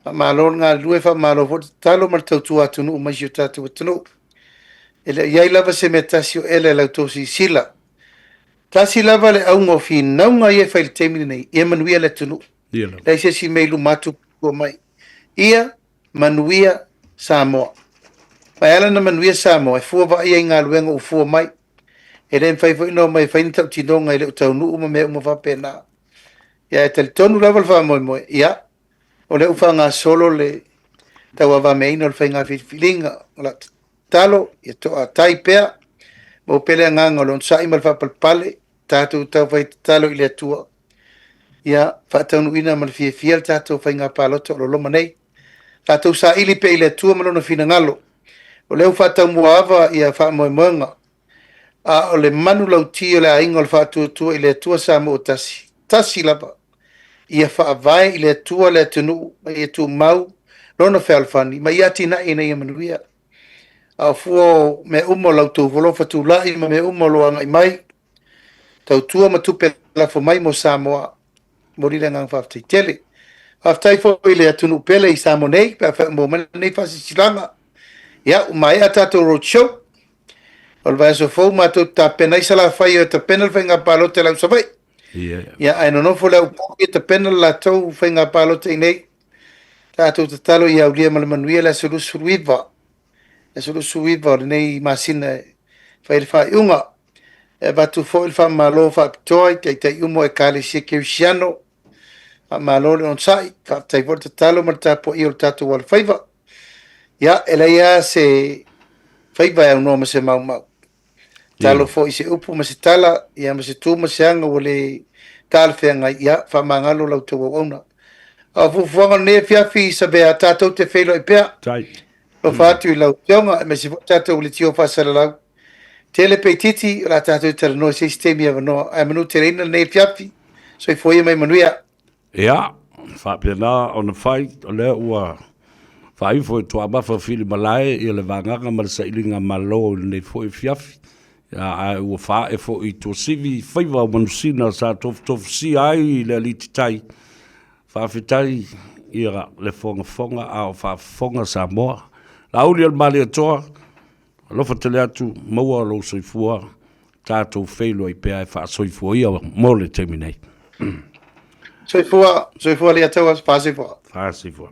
A: faamalo le galulue, faamalo foi le tatalo ma le tautua atunuu mai si o tatou atunuu. E le o i ai lava se mea tasi o ela i la outou silasila. Tasi lava le auga o finauga ia e fai i le taimi lenei, ia manuia le atunuu. Leai se isi mea i luma atu tua mai. Ia manuia Samoa. Ma e ala ona manuia Samoa, e fua vaaia i galuega ua fua mai. E le mafai foi ona omai e fai ni tautinoga e le o taunuu ma mea uma faapena. Ia ae talitonu lava le faamoemoe, ia, o lea ua faagasolo le tauavameaina o le faiga filifiliga. O lau tatalo, ia toatai pea, maua pea le agaga o le onosai ma le faapalepale, tatou taufai tatalo i le Atua, ia faataunuuina ma le fiafia le tatou faiga palota o lo o loma nei. Tatou saili pea i le Atua ma Lona finagalo, o lea ua faataumuaava ia faamoemoega, a o le manulauti o le aiga o le Faatuatua i le Atua Samoa ua tasi, tasi lava, ia faavae i le Atua le atunuu ma ia tumau Lona fealofani ma ia atinae ina ia manuia. A o fua o mea uma o la outou alofa tulai ma mea uma o lo o agai mai, tautua ma tupe lafo mai mo Samoa, momoli le agaga faafetai tele. Faafetai foi i le atunuu pele i Samoa nei, pe afai o maua mai lenei faasilasilaga. Ia, ua maea tatou road show. O le vaiaso fou matou te tapena ai Salafai e tapena le faiga palota i lau Savaii. Ia, ae nonofo le au e tapena le latou faiga palota i nei. Tatou tatalo ia aulia ma le manuia le aso 29. Le aso 29 o lenei masina e fai le faaiuga. E avatu foi le faamalo faapitoa i taitai uma o Ekalesia Kerisiano. Faamalo le onosai, faafetai foi le tatalo ma le tapuaia o le tatou alofaiva. Ia, e leai lava se faiva e aunoa ma se maumau. Tatalo foi i se upu ma se tala, ia ma se tu ma se aga ua le talafeagai, ia faamagalo la outou auauna. A o fuafuaga o lenei afiafi, Savea, tatou te feiloai pea.
B: Tai.
A: Alofa atu i lau Afioga, aemaise foi tatou leitio faasalalau. Tele pe itiiti, o le a tatou talanoa i se isi taimi avanoa. Ae manuteleina lenei afiafi. Soifua ia ma ia manuia.
B: Ia, faapena ona fai, o lea ua faaifo e Toamafa Filimalae ia le vagaga ma le sailiga malo i lenei foi afiafi. Ia, ae ua faae foi i Tuasivi faiva o Manusina sa tofutofusia ai le alititai. Faafetai ia le fogafoga a o faafofoga Samoa. Laauli o le Malietoa, alofa tele atu, maua lou soifua, tatou feiloai pea e faasoifua ia mo le taimi nei.
A: Soifua, soifua Alii Ataua, faasoifua.
B: Faasoifua.